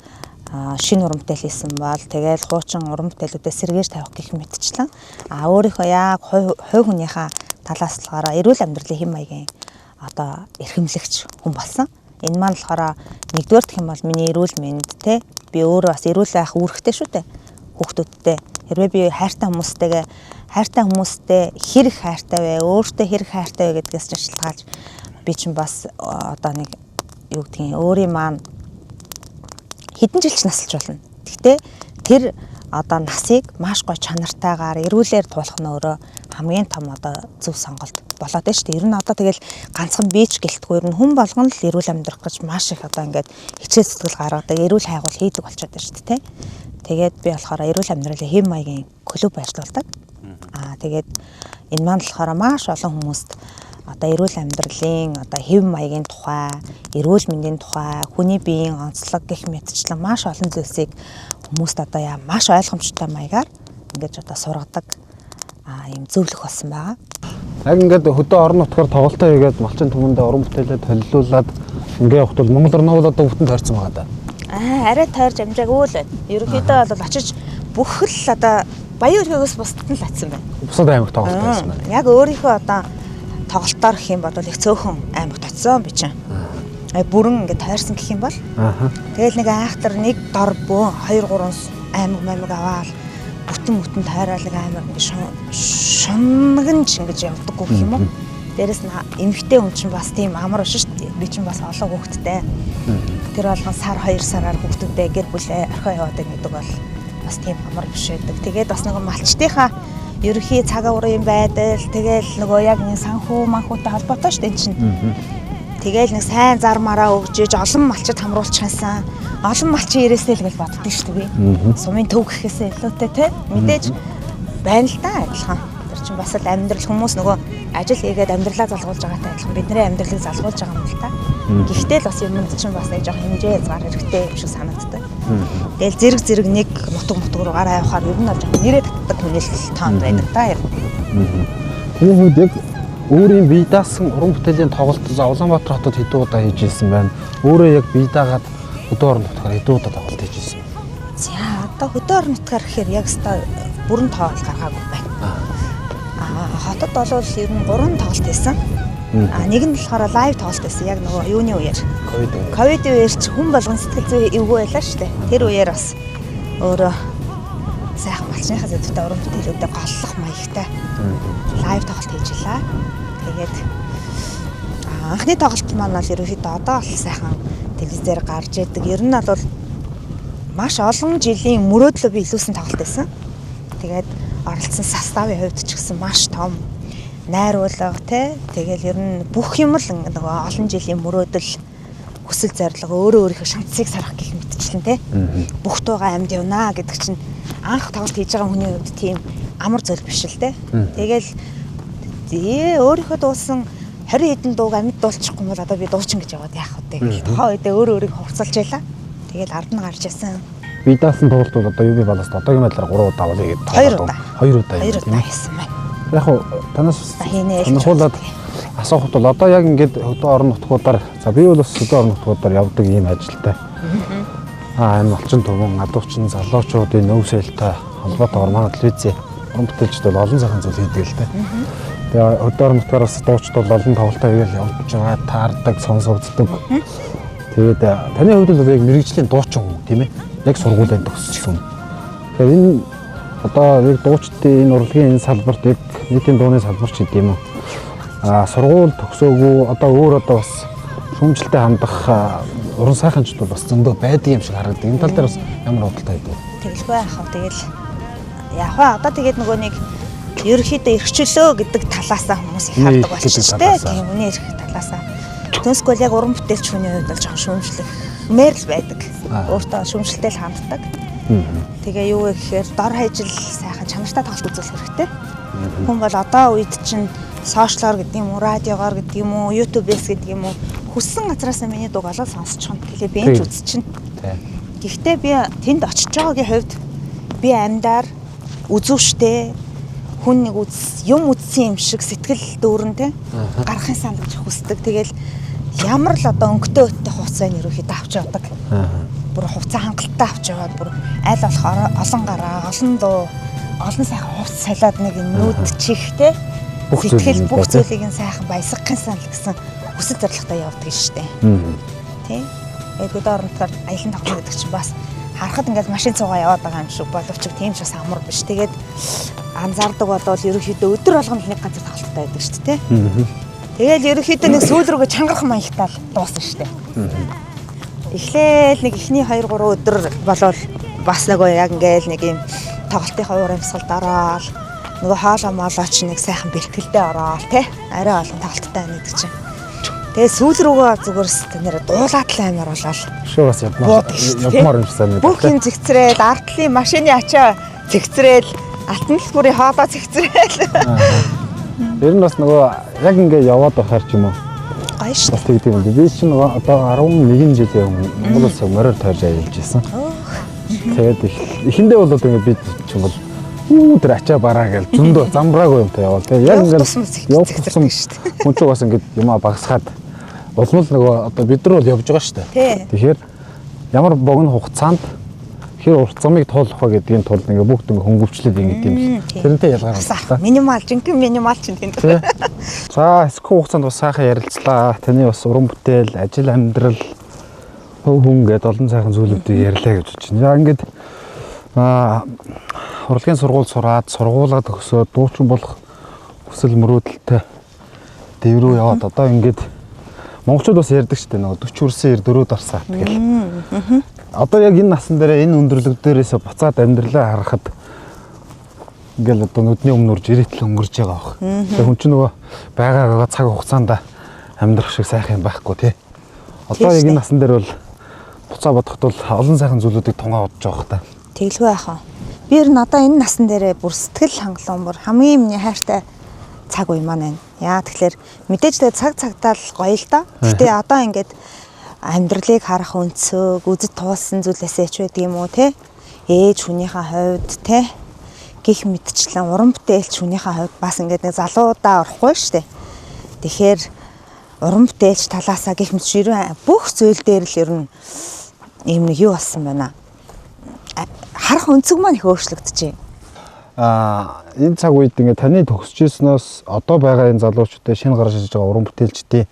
шинэ уран бүтээл хийсэн бол тэгэл хуучин уран бүтээлүүдээ сэргээж тавих гэх мэтчлэн өөрийнхөө яг хувь хүнийхээ талаас болохоор эрүүл амьдралын хэм маягийн одоо эрхэмлэгч хүн болсон. Энэ маань болохоор нэгдүгээр гэх юм бол миний эрүүл мэнд те би өөрөө бас эрүүл байх үүрэгтэй шүү дээ. Хүүхдүүдтэй хэрвээ би хайртай хүмүүстэй хэр их хайртай вэ, өөртөө хэр их хайртай вэ гэдгээс ч шалтгаалж би чинь бас одоо нэг юу гэдгийг өөрийн маань хэдэн жил ч насалж болно. Гэхдээ тэр одоо насыг маш гоё чанартайгаар эрүүлээр туулах нь өөрөө хамгийн том одоо зөв сонголт болоод байна шүү дээ. Ер нь одоо тэгэл ганцхан би ч гэлтгүй ер нь хүн болгон л эрүүл амьдрах гэж маш их одоо ингээд хичээл зүтгэл гаргадаг, эрүүл хайгуул хийдэг болчиход байна шүү дээ, тэ. Тэгээд би болохоор эрүүл амьдралын хэв маягийн клуб ажиллаулдаг. Тэгээд энэ маань болохоор маш олон хүмүүст одоо эрүүл амьдралын одоо хэв маягийн тухай, эрүүл мэндийн тухай, хүний биеийн онцлог гэх мэтчлэн маш олон зүйлсийг хүмүүст одоо маш ойлгомжтой маягаар ингэж одоо сургадаг ийм зөвлөх болсон байгаа. Яг ингээд хөдөө орон нутгаар тоглолтоо хийгээд малчин түмэндээ уран бүтээлээ толилуулад ингээ явахд бол Монгол орноо одоо бүтэн тойрсон байгаа даа. Арай тойрж амжаагүй л байна. Ерөнхийдөө бол очиж бүх л одоо Баян өлгөөс бусдад нь л очсон байна. Бусад аймагт тоглолт байсан байна. Яг өөрийнхөө одоо тоглолтоор гэх юм бол их цөөхөн аймагт очсон би чинь. Бүрэн ингээд тойрсон гэх юм бол. Тэгэл нэг айхтар нэг дор бөө 2 3 аймаг маймаг аваад бүтэн тойроод нэг аймаг ингээд шунагнж ингэж явдаггүй гэх юм уу. Дээрэс нь эмэгтэй хүн чинь бас тийм амар биш шүү дээ. Би чинь бас олон хүүхэдтэй. Тэр болгон сар 2 сараар хүүхдүүдээ гэр бүлээ орхио яваад гэдэг бол бас тийм амар биш байдаг. Тэгээд бас нөгөө малчдынхаа ерөнхий цаг уурын байдал тэгэл нөгөө яг нэг санхүү манхүүтэй холбоотой шүү дээ энэ чинь. Тэгэл нэг сайн зар мараа өгж иж олон малчид хамруулчихсан. Олон малчин ирээсэй л гэж боддоо шүү дээ би. Сумын төв гэхээсээ илүүтэй те мэдээж байна л да адилхан. Тэр чинь бас л амьдрал хүмүүс нөгөө ажил хийгээд амьдралаа залгуулж байгаатай адилхан бидний амьдралыг залгуулж байгаа юм л та. Гэхдээ л бас юмд чинь бас нэг жоох хэмжээ хязгаар хэрэгтэй юм шиг санагддаг. Тэгэл зэрэг нэг нутаг руу гараа явахаар ер нь бол жоох нэрээ татдаг хүнэлт тоонд байдаг та. Таны хувьд яг өөрийн бие даасан уран бүтээлийн тоглолт Улаанбаатар хотод хэдэн удаа хийж ирсэн байна? Өөрөө яг бие даагаад хөдөө орон нутгаар хэдэн удаа тоглолт хийж ирсэн? За одоо хөдөө орон нутгаар гэхээр яг өстой бүрэн тоол гаргаагүй байна. Хотод бол ер нь 3 тоглолт хийсэн. Нэг нь болохоор live тоглолт байсан. Яг нөгөө юуны үеэр. Ковидын үеэр чи хүн болгон сэтгэл зүй эвгүй байлаа шүү дээ. Тэр үеэр бас өөрөө сайхан малчныхаа зэвтэй уран бүтээлүүдэд голлох маягтай live тоглолт хийж илаа. Тэгээд анхны тоглолт маань бол ерөнхийдөө одоо л сайхан телевизээр гарч идэг. Ер нь бол маш олон жилийн мөрөөдлөө би илүүсэн тоглолт байсан. Тэгээд оролцсон составын хувьд ч гэсэн маш том найруулга те. Тэгэл ер нь бүх юм л нөгөө олон жилийн мөрөөдөл хүсэл зорилго өөрөө өөрийнхөө шанцыг сарах гэх мэтчлэн те. Бүх туугаа амьд явнаа гэдэг чинь анх тоглолт хийж байгаа хүний хувьд тийм амар зүйл биш л те. Тэгэл өөрийнхөө дуусан 20 хэдэн дууг амьд дуулчихгүй бол одоо би дуучин гэж яваад яах вэ гэх. Тухайн үедээ өөрөө өөрийгөө хувцалж байлаа. Тэгэл ард нь гарч ирсэн. Би даасан тоглолт бол одоо UB Баласт одоогийн байдлаар 3 удаа болъё гэдэг. 2 удаа хийсэн байна. Яг хуу танаас сонирхуулаад асуухад бол одоо яг ингээд хөдөө орон нутгуудаар за би бол бас хөдөө орон нутгуудаар явдаг ийм ажилтай. Энэ малчин түмэн, адуучин, залуучуудын нөөсөлтэй холбоотойгоор манай телевизээ уран бүтээлчд бол олон сайхан зүйл хийдэг л дээ. Тэгээ хөдөө орон нутгаар бас дуучид бол олон тоглолтоо хийгээл явж байгаа, таардаг, сонсогддог. Тэгээд таны хувьд бол яг мэрэгжлийн дуучин хүн тийм ээ? Яг сургуулийн төгссөн. Тэгэхээр энэ одоо яг дуучдын энэ урлагийн энэ салбарт яг нийтийн дууны салбар ч гэдэм юм уу? Сургууль төгсөөгүй одоо өөр одоо бас шүүмжлэлтэй хандах уран сайханчд бол бас зөндөө байдаг юм шиг харагддаг. Энэ тал дээр бас ямар бодолтой байдаг вэ? Тэгэлгүй яах вэ? Тэгэл яг ба одоо тэгээд нөгөө нэг ерөнхийдөө эрхчлөө гэдэг талаасаа хүмүүс их хардаг болчихжээ. Тийм үний эрх талаасаа. Төнсгөл яг уран бүтээлч хүний хувьд бол жоохон шүүмжлэхмээр л байдаг. Өөртөө шүүмжлэлтэй л ханддаг. Тэгээ юу вэ гэхээр дор хаяж л сайхан чанартай тоглолт үзүүлэх хэрэгтэй. Хүн бол одоо үед чинь сошиалор гэдэг юм уу, радиогоор гэдэг юм уу, YouTube-ээс гэдэг юм уу хүссэн газраас миний дууг олоод сонсчихно. Тэгээ би ч үзчихнэ. Гэхдээ би тэнд очиж байгаагийн хувьд би амьдаар үзүүштэй хүн нэг юм үзсэн юм шиг сэтгэл дүүрэн те гарахын санд гэж хүсдэг. Тэгэл Ямар л одоо өнгөтэй өттэй хувцас байна ерөөхдөө авч явдаг. Бүр хувцас хангалттай авч яваад бүр аль болох олон гараа, олон дуу, олон сайхан хувцас салиад нэг нүд чих те. Сэтгэл бүх зүйлийг нь сайхан баясгахын сан л гэсэн хүсэл зорилготой явдаг шүү дээ. Тий. Тэгээд хөдөө орон нутгаар аялан тоглоно гэдэг чинь бас харахад ингээд машин цугаа яваад байгаа юм шиг боловч тийм ч бас амар биш. Тэгээд анзаардаг болвол ерөнхийдөө өдөр болгоно нэг газар тоглолттой байдаг шүү дээ. Тэгээл ерөнхийдөө нэг сүүл рүүгээ чангарах маягтай л дуусна шүү дээ. Эхлээл нэг эхний 2 3 өдөр болвол бас нөгөө яг ингээл нэг юм тоглолтынхаа уур амьсгалд ороод нөгөө хоолоо моолоо чи нэг сайхан бэлтгэлдээ ороод тий арай олон тоглолттой байна гэдэг чинь. Тэгээ сүүл рүүгээ зүгээр нэр дуулаад л аймаар болоод шүү бас явмаар юм шиг санагдав. Бүх юм зэгцрээл, артлын машины ачаа зэгцрээл, алтан дэлгүүрийн хоолоо зэгцрээл. Ер нь бас нөгөө яг ингээ яваад байхаар ч юм уу. Гоё шүү. Бас тэгдэг юм. Би чинь нөгөө одоо 11 жилийн өмнө Монгол улсыг мороор тойрж аялж исэн. Тэгээд эхэндээ бол ингээ би чинь бол тэр ачаа бараа гэж зөндөө замбраагүй юмтай яваал. Тэгээ яг ингээ явах тусам шүү дээ. Хүн чинь бас ингээ юмаа багасгаад улмал нөгөө одоо бид нар бол явж байгаа шүү дээ. Тэгэхээр ямар богино хугацаанд хэр урт замыг туулах вэ гэдгийн тулд ингээ бүгд ингээ хөнгөвчлээд ингээ юм л. Тэрнтэй ялгаар байна. Минимал, жинхэнэ минимал чинь тэнд. За, хэсэг хугацаанд бас сайхан ярилцлаа. Таны бас уран бүтээл, ажил амьдрал, хөв хүн гэдээ олон сайхан зүйлүүдийг ярьлаа гэж бодож байна. Яг ингээд урлагийн сургууль сураад, сургуулаа төгсөөд дуучин болох хүсэл мөрөөдөлтэй дэврүү яваад одоо ингээд монголчууд бас ярьдаг шүү дээ нөгөө 40 хүрсэн 94 дарсаа тэгэл. Одоо яг энэ насан дээр энэ өндөрлөг дээрээс буцаад амьдралаа харахад ингээл одоо нүдний өмнө урж ирээтэл өнгөрч байгаа бах. Тэгээ хүн чинь нөгөө байгаагаа цаг хугацаанд амьдрах шиг сайхан юм байхгүй тий. Одоо яг энэ насан дээр бол буцаа бодоход бол олон сайхан зүйлүүдийг тунгаа бодож байгаа хта. Тэглгүй яхаа. Би ер нь одоо энэ насан дээрээ бүр сэтгэл хангалуун бүр хамгийн миний хайртай цаг үе маань байна. Яа тэгэхээр мэдээж тэгээ цаг цагтаа л гоё л доо. Гэтэ одоо ингээд амьдралыг харах өнцөг, үзэж туулсан зүйлээсээ ч байдаг юм уу те. Ээж хүнийхээ хувьд те. Гих мэдчлэн уран бүтээлч хүнийхээ хувьд бас ингээд нэг залуудаа орохгүй шүү дээ. Тэгэхээр уран бүтээлч талаасаа гих мэт ер нь бүх зүйл дээр л ер нь ийм нэг юу болсон байна. Харах өнцөг маань их өөрчлөгдөж байна. Энэ цаг үед ингээд таны төгсөж ирснээс одоо байгаа энэ залуучуудын шинэ гарч ирж байгаа уран бүтээлчдийн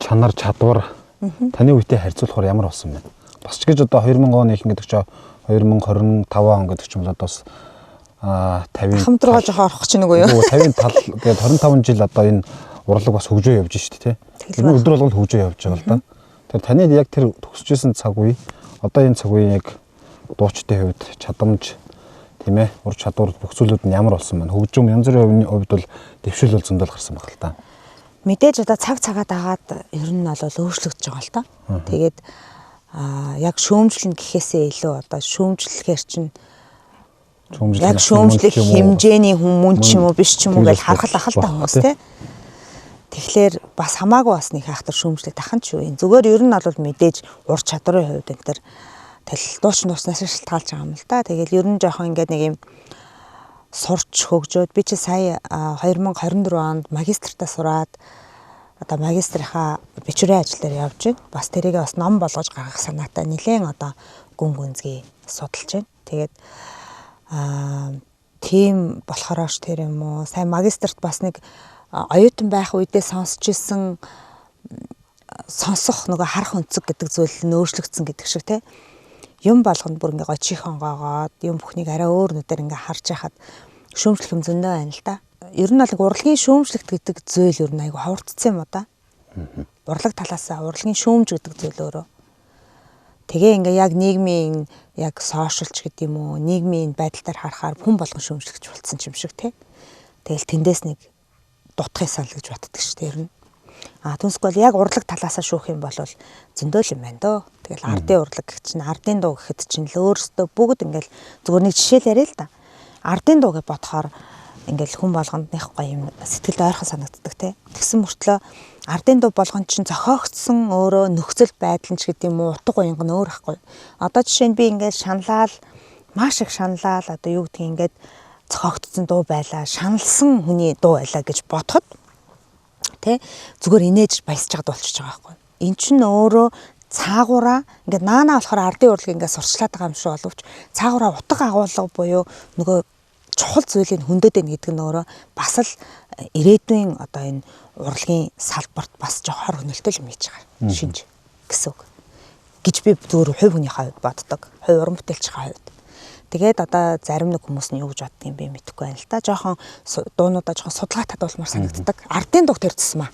чанар чадвар таны үетэй харьцуулахаар ямар болсон бэ? Бас ч гэж одоо 2000 оны их гэдэг чинь 2025 он гэдэг ч юм бол одоо бас 50 хамтруугаа жоохон орох чинь үгүй юу? 50 тал гээд 25 жил одоо энэ урлаг бас хөгжөө явж шít тий. Тэр нь өдөр болгон хөгжөө явж байгаа л да. Тэгэхээр таны яг тэр төгсөж ирсэн цаг үе одоо энэ цаг үеийн яг дуучдын хувьд чадамж тийм ээ ур чадвар бүх зүйлүүд нь ямар болсон байна? Хөгжим янз бүрийн хувьд бол дэвшил бол зөндөл гарсан баг л та. Мэдээж одоо цаг цагаа дагаад ер нь бол өөрчлөгдөж байгаа л та. Тэгээд яг шүүмжлэн гэхээсээ илүү одоо шүүмжлэхээр чинь яг шүүмжлэх хэмжээний хүмүүн ч юм уу биш ч юм уу гэж харах л ах л та хүмүүс тий. Тэгэхээр бас хамаагүй бас нэг хайхтар шүүмжлэх тахan ч юу юм. Зүгээр ер нь бол мэдээж ур чадварын хувьд энэ төр тэл дуучин дууснаас шалтгаалж байгаа юм л да. Тэгэл ер нь жоохон ингээд нэг юм сурч хөгжөөд би чи сая 2024 онд магистртаа сураад одоо магистрийнхаа бичвэрийн ажил дээр явж байна. Бас тэрийг бас ном болгож гаргах санаатай нэлээд одоо гүн гүнзгий судалж байна. Тэгээд тийм болохоорооч тэр юм уу. Сайн магистрт бас нэг оюутан байх үедээ сонсч исэн сонсох нөгөө харах өнцөг гэдэг зүйл нь өөрчлөгдсөн гэдэг шиг те. Юм болгонд бүр ингээ гочих онгоогоод юм бүхнийг арай өөр нүдээр ингээ харж яхад шүүмжлэх юм зөндөө байна л да. Ер нь бол урлагийн шүүмжлэгт гэдэг зүйл ер нь айгу ховорцсон юм уу да. Урлаг талаасаа урлагийн шүүмж гэдэг зүйл өөрөө. Тэгээ ингээ яг нийгмийн яг сошиалч гэдэг юм уу, нийгмийн байдал дээр харахаар хүн болгон шүүмжлэгч болцсон юм шиг те. Тэгэл тэндээс нэг дутхыг сал гэж боддог шүү дээ ер нь. Түнсгүй бол яг урлаг талаасаа шүүх юм бол зөндөө л юм байна дөө. Тэгэл ардын урлаг гэх чинь ардын дуу гэхэд чинь л өөрөөсөө бүгд ингээл зүгээр нэг жишээл яриа л да. Ардын дуу гэж бодохоор ингээл хүн болгонд нэх гоё юм сэтгэлд ойрхон санагддаг те. Тэгсэн мөртлөө ардын дуу болгон чинь зохиогдсон өөрөө нөхцөл байдал нь ч гэдэг юм уу утга уянга нь өөр ахгүй. Одоо жишээ нь би ингээл шаналал маш их шаналал одоо юу гэдгийг ингээд зохиогдсон дуу байлаа, шаналсан хүний дуу байлаа гэж бодоход Тэ зүгээр инээж баясж байгаад болчихж байгаа байхгүй. Эн чинь өөрөө цаагаараа ингээд наанаа болохоор ардын урлаг ингээд сурчлаад байгаа юм шиг боловч цаагаараа утга агуулга буюу нөгөө чухал зүйлийг хөндөд байна гэдэг нь өөрөө бас л ирээдүйн одоо энэ урлагийн салбарт бас жоох хор хөнөөлтэй юм хийж байгаа шинж гэсэн үг гэж би зүгээр хувь хүнийхээ хувьд боддог. Хувь уран бүтээлчийн хувьд. Тэгээд одоо зарим нэг хүмүүс нь юу гэж боддгийг би мэдэхгүй байна л та. Жохон дуунуудаа жохон судалгаатай дуулмаар санагддаг. Ардын дуг тэр тусмаа.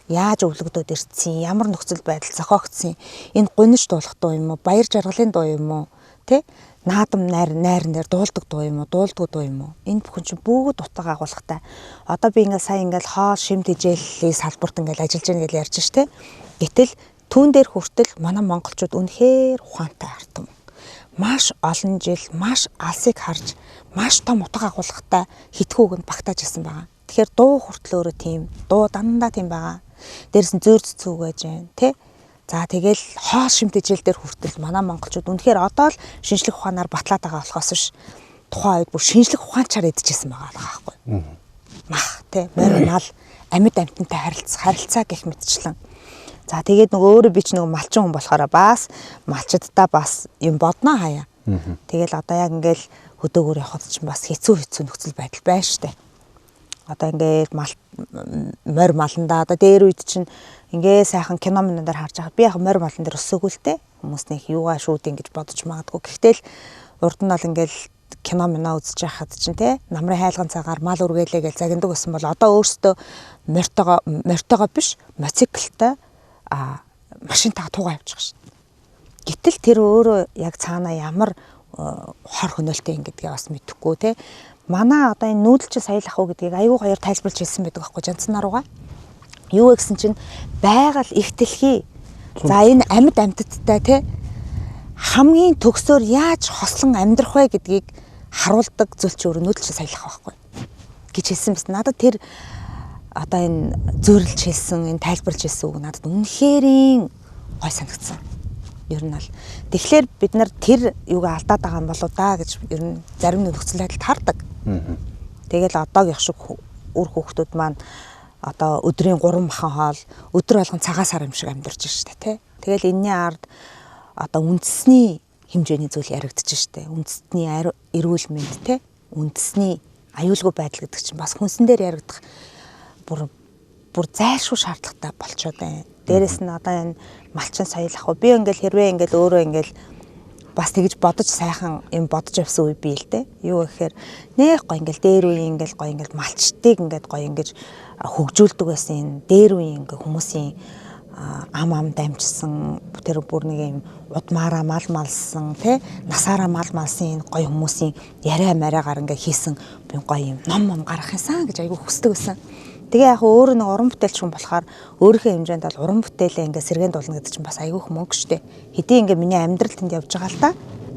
Яаж өвлөгдөд ирсэн, ямар нөхцөл байдал зохиогдсон, энэ гуниж дуулах дуу юм уу, баяр жаргалын дуу юм уу, тэ? Наадам найр найран дээр дуулдаг дуу юм уу, дуулдгүй дуу юм уу? Энэ бүхэн чинь бүгд утга агуулгатай. Одоо би ингээл сая ингээл хоол шим тэжээлийн салбарт ингээл ажиллаж байгаа гэж ярьж ш тэ. Гэтэл түүн дээр хүртэл манай монголчууд үнэхээр ухаантай ард түмэн. Маш олон жил маш алсыг харж маш том утга агуулгатай хитгэн үгэнд багтааж ирсэн байгаа. Тэгэхээр дуу хүртэл өөрөө тийм, дуу дандаа тийм байгаа. Дээрс нь зөөр цэцүү гэж байна, тэ? За тэгэл хоол шим тэжээл дээр хүртэл манай монголчууд үнэхээр одоо л шинжлэх ухаанаар батлаад байгаа болохоос биш тухайн үед бүр шинжлэх ухаанчаар идчихсэн байгаа байхгүй. Мах тэ морь мал амьд амьтантай харилцаа гэх мэтчлэн. За тэгээд нөгөө өөрөө би ч нөгөө малчин хүн болохоор бас малчддаа бас юм бодноо хаяа. Тэгэл одоо яг ингээл хөдөөгөр явхад чинь бас хэцүү нөхцөл байдал байна штэ. Одоо ингээд мал морь маландаа одоо дээр үед чинь ингээ сайхан кино минь дээр харж байгаа. Би яг морь малан дээр өссөөгүй л те. Хүмүүс нэг юугаа шүүдэн гэж бодож магадгүй. Гэхдээ л урд нь бол ингээл кино минь үзэж байхад чинь те намрын хайлган цагаар мал үргэлээ гэж загнадаг байсан бол одоо өөрсдөө мортойгоо биш мотоциклтай машинтайгаа туугаа явж байгаа шин. Гэтэл тэр өөрөө яг цаанаа ямар хор хөнөөлтэй юм гэдгээ бас мэдэхгүй те. Манай одоо энэ нүүдэлчин соёл ах уу гэдгийг аюу гоёор тайлбарлаж хэлсэн байдаг байхгүй Жанцсан нарууга. Юу гэсэн чинь байгаль их дэлхий. За энэ амьд амьтадтай те хамгийн төгсөөр яаж хослон амьдрах вэ гэдгийг харуулдаг зүйл чи өөрөө нүүдэлчин соёл ах байхгүй гэж хэлсэн байсан. Надад тэр одоо энэ зөөрлж хэлсэн, энэ тайлбарлаж хэлсэн үг надад үнэхэрийн гой санагдсан. Ер нь бол тэгэхээр бид нар тэр юугаа алдаад байгаа юм болоо да гэж ер нь зарим нөхцөл байдалд хардаг. Тэгэл одоогийнх шиг үр хүүхдүүд маань одоо өдрийн 3 махан хоол өдөр болгон цагаан сар юм шиг амьдарч штэ тий. Тэгэл энэний ард одоо үндэсний хэмжээний зүйл яригдчих штэ. Үндэсний эрүүл мэнд тий. Үндэсний аюулгүй байдал гэдэг чинь бас хүнсэн дээр яригдах бүр зайлшгүй шаардлагатай болчоод байна. Дээрэс нь одоо энэ малчин соёл ах уу. Би ингээл хэрвээ ингээл өөрөө ингээл бас тэгж бодож сайхан юм бодож явсан үе би л дээ. Юу гэхээр нэх гой ингээл дээр үеийн ингээл гой ингээл малчдыг ингээд гой ингэж хөгжүүлдэг байсан энэ дээр үеийн ингээ хүмүүсийн ам дамжсан тэр бүр нэг юм удмаараа мал малсан тий насаараа мал малсан энэ гой хүмүүсийн яриа мариагаар ингээ хийсэн би гой юм ном гаргах юмсан гэж айгүй хүсдэг байсан. Тэгээ яг өөрөө нэг уран бүтээлч хүн болохоор өөрийнхөө хэмжээнд бол уран бүтээлээ ингээ сэргээн дуулна гэдэг чинь бас айгүйх мөнгө штэ. Хэдий ингээ миний амьдрал тэнд явж байгаа л та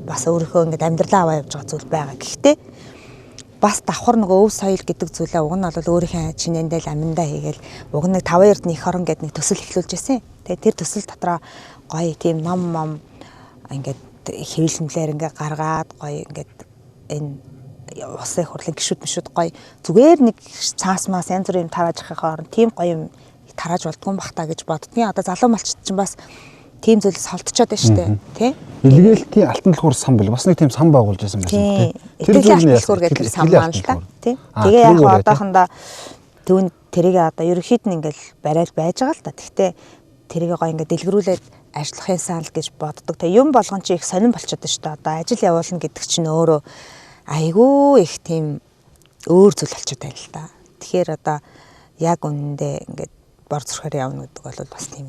бас өөрийнхөө ингээ амьдралаа аваа явж байгаа зүйл байгаа. Гэхдээ бас давхар нөгөө өв соёл гэдэг зүйлээ уг нь бол өөрийнхөө чинээндээ л аминдаа хийгээл уг нь нэг 5 эрдэнэ их орон гэдэг нэг төсөл эхлүүлж байсан. Тэгээ тэр төсөл дотроо гоё тийм ном мом ингээд хэвлэмлэр ингээ гаргаад гоё ингээд энэ улсын их хурлын гишүүд мшүүд гоё зүгээр нэг цаас маас янз бүрийн юм тарааж явахын оронд тийм гоё юм тарааж болдгоо бах та гэж боддгийн. Одоо залуу малчид чинь бас тийм зүйлс холдчоод байна шүү дээ, тий? Илгээлтийн алтан түлхүүр сан бил бас нэг тийм сан байгуулж байсан байсан тий. Тэр зүйл нь алтан түлхүүр гэдэг сан маань л та, тий? Тэгээ яг одоохондоо түүн тэрийг одоо ерөнхийд нь ингээл барайл байж байгаа л та. Тэгтээ тэрийг гоё ингээд дэлгэрүүлээд ажиллах юмсан л гэж боддог. Тэг юм болгон чи их сонирн болчиход байна шүү дээ. Одоо ажил явуулна гэдэг чинь өөрөө айгүй их тийм өөр зүйл болчиход байна л да. Тэгэхээр одоо яг үнэндээ ингээд бор зүрхээр явна гэдэг бол бас тийм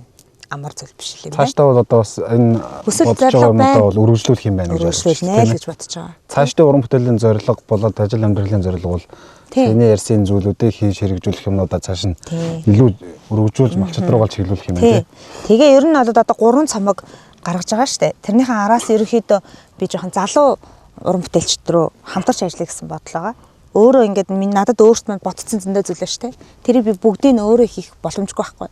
амар зүйл биш л юм байна. Цаашдаа бол одоо бас энэ бодож байгаа юмудаа бол үргэлжлүүлэх юм байна гэж үргэлжлүүлнэ л гэж бодож байгаа. Цаашдаа уран бүтээлийн зорилго болоод ажил амьдралын зорилго бол таны ярьсан зүйлүүдийг хийж хэрэгжүүлэх юмнуудаа цааш нь илүү өргөжүүлж малчид руугаа чиглүүлэх юм байна тий. Тэгээ ер нь бол одоо 3 цомог гаргаж байгаа шүү дээ. Тэрнийхэн араас ерөнхийдөө би жоохон залуу уран бүтээлчд рүү хамтарч ажиллая гэсэн бодол байгаа. Өөрөө ингээд минь надад өөрт маань ботцсон зөндөө зүйлээ шүү дээ. Тэрийг би бүгдийг нь өөрөө хийх боломжгүй байхгүй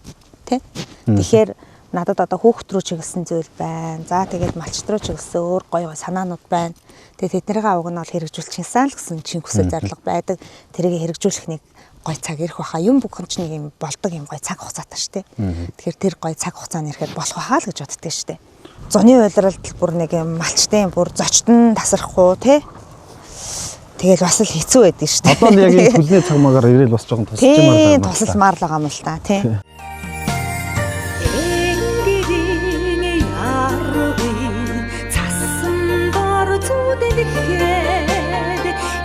тий. Тэгэхээр надад одоо хүүхд рүү чиглэсэн зүйл байна. За тэгээд малчд руу чиглэсэн өөр гоё санаанууд байна. Тэгээд тэднийхээ уг нь бол хэрэгжүүлчихсэн л гэсэн чин хүсэл зорилго байдаг. Тэрийг хэрэгжүүлэх нэг гой цаг ирэх баха. Юм бүхэн ч нэг юм болдог юм гой цаг хугацаатай шүү дээ. Тэгэхээр тэр гой цаг хугацаанд ирэхэд болох баха л гэж боддөө шүү дээ. Зуны улиралд бүр нэг юм малчтай бүр зочдон тасрахгүй тий. Тэгэл бас л хэцүү байдаг шүү дээ. Одоо нь яг энэ түлний цаг магаар ирээл бас жоохон тусч юм аа. Тий, тусалмаар л байгаа юм л та тий. Энгэрийн яргын цасан дор зүдэлхэд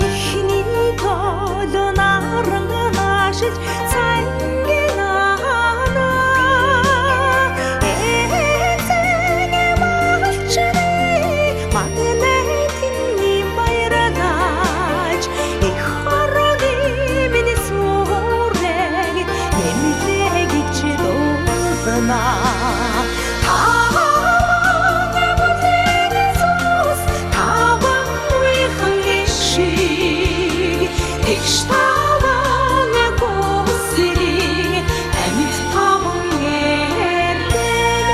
эхний толон аран наашиж цангинана эцэг малчны магнетны баярлаж эх орны минь сүрэг нэмлээ гэж дуулна. Таван бүлэг зүс таван үеийн шиг тэгш таван гүсрийн амьд таван эрдэнэ.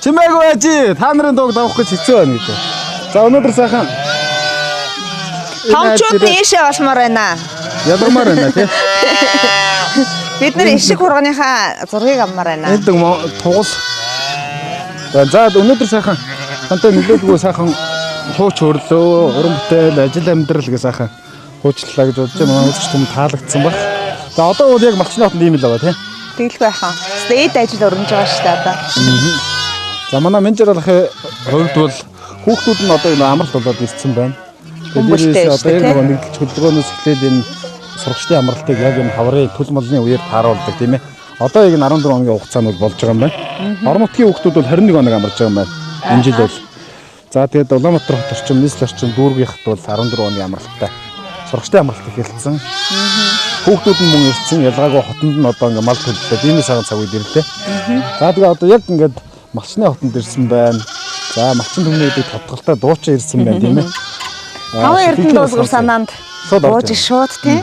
Чимээгүй ажи та нарын дууг давах гэж хэцүү байна гэдэг. За өнөөдөр сайхан Томчууд нь ийшээ болмоор байна. Ядармаар байна тий. Бид нэр ишиг хурганыхаа зургийг авмаар байна. Энд тугал. За өнөөдөр сайхан тантай нөлөөлгүй сайхан хууч хөрлөө, уран бүтээл, ажил амьдрал гэ сайхан хуучлаа гэж бодож байна. Манай үзэгч түм таалагдсан баг. За одоо бол яг малчны хотонд ийм л байгаа тий. Тэгэлгүй яхан. Эд ажил өрнөж байгаа шүү дээ одоо. За манай Менжиралахын хувьд бол хүүхдүүд нь одоо энэ амралт болоод ирсэн байна. Хүмүүжтэй Тэгээд шүү одоо яг дээ, нөгөө нэгдэлч хөдөлгөөнөөс эхлээд энэ сурагчдын амралтыг яг энэ хаврын төл молны үеэр тааруулдаг тийм ээ. Одоо яг энэ 14 хоногийн хугацаанд бол болж байгаа юм байна. Орон нутгийн хүүхдүүд бол 21 хоног амарч байгаа юм байна. Энэ жил бол. За тэгээд Улаанбаатар хот орчим, нийслэл орчим, дүүргийн хот бол 14 хоногийн амралттай. Сурагчдын амралт эхэлсэн. Хүүхдүүд нь мөн ирсэн. Ялгаагүй хотонд нь одоо ингээ мал төлөлөө. Ийм сайхан цаг үед ирлээ. За тэгээ одоо яг ингээд малчны хотонд ирсэн байна. За малчин түмний гэдэг тодголтой дуучин ирсэн байна тийм ээ. Таван эрдэнэ дуулгар санаанд Шууд орж бууж ирнэ. шууд тий.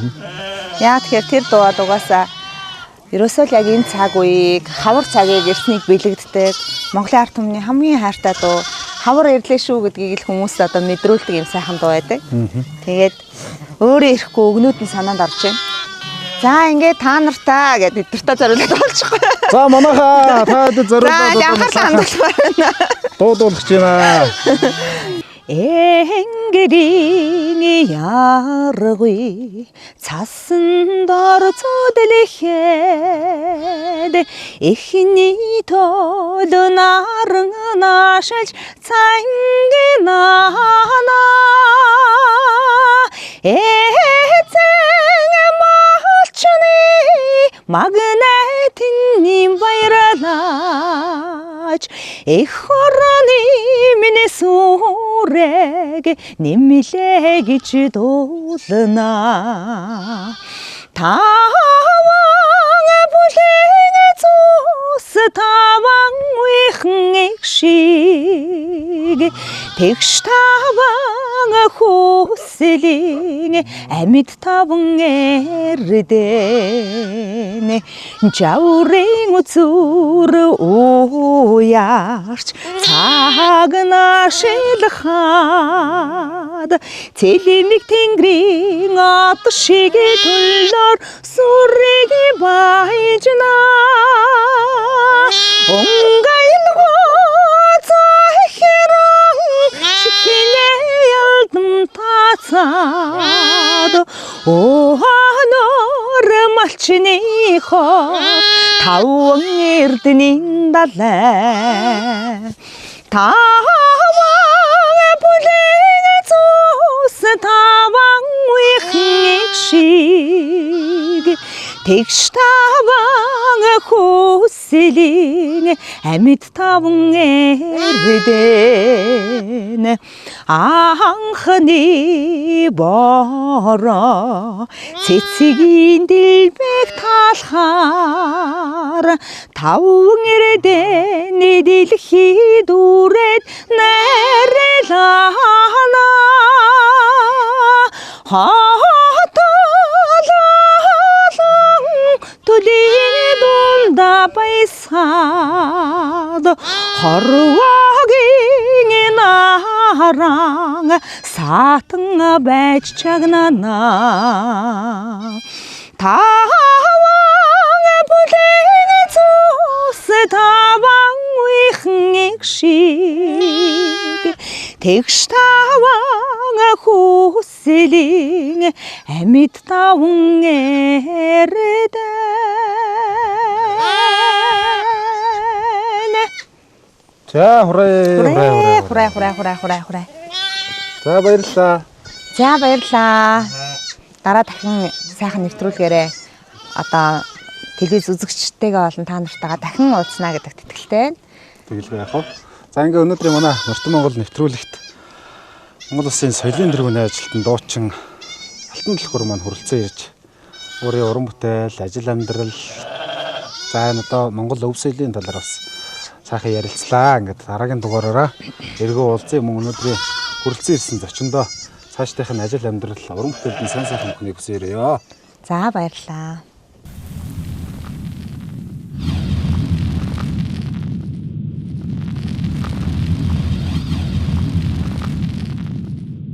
Яа тэгэхээр тэр дууад угаасаа ерөөсөө л яг энэ цаг үеийг хавар цагийг ирснийг бэлэгддэг. Монголын ард түмний хамгийн хайртай дуу хавар ирлээ шүү гэдгийг л хүмүүс одоо мэдрүүлдэг юм сайхан дуу байдаг. Тэгээд өөрөө ирэхгүй өгнүүд нь санаанд орж байна. За ингээд та нартаа гэд эдгэртээ зориулаад болчихгүй. За манайхаа та хэд За зориулаад одоо анхаарлаа сайхан хандуулмаар байна. дуудуулах гэж байна. Энгэрийн яргуй цасан дор зүдлэхэд эхний тол наран наашилж цангинана эцэн малчны магнетны баярлаж эх орны минь сүрэг нэмлээ гэж дуулна. Таван бүлэг зүс таван үехэн их шиг тэгш таван хүслийн амьд таван эрдэнэ жаврын үзүр уярч цаг нашилхад цэлмэг тэнгэрийн од шиг төлөөр сүрийг баяжна Онгайлгоо захиран чихлээ ялдан тацаад Оонор малчны хот таван эрдэнийн далай Таван бүлэг зүс таван үеийн шиг тэгш таван хүслийн амьд таван эрдэнэ анхны бороо цэцгийн дэлбэг талхаар таван эрдэнэ дэлхийд үрээд найрлана хотололон төлийн дундаа баясгаад хорвогийн баран саатан байж чагнана. Таван бүлэг цус таван уйхан шиг тэгш таван хүслийн амьд таван эрдэнэ. За хурээ хурээ хурээ хурээ хурээ хурээ хурээ. За баярлалаа. За баярлалаа. Дараа дахин сайхан нэвтрүүлгээрээ одоо телевиз үзэгчтэйгээ болон та нартайгаа дахин уулзнаа гэдэгт итгэлтэй байна. Тэгэлгүй яах вэ? За ингээ өнөөдрийн манай Нуртан Монгол нэвтрүүлэгт Монгол Улсын соёлын тэргүүний ажилтан дуучин Алтан төлхөр маань хүрэлцэн ирж өөрийн уран бүтээл, ажил амьдрал, за энэ одоо Монгол өв соёлын талаар бас сайхан ярилцлаа. Ингээд дараагийн дугаараараа эргэн уулзъя. Мөн өнөөдрийн хүрэлцэн ирсэн зочиндоо цаашдынх нь ажил амьдрал, уран бүтээлд нь сайн сайхан бүхнийг хүсье. За баярлалаа.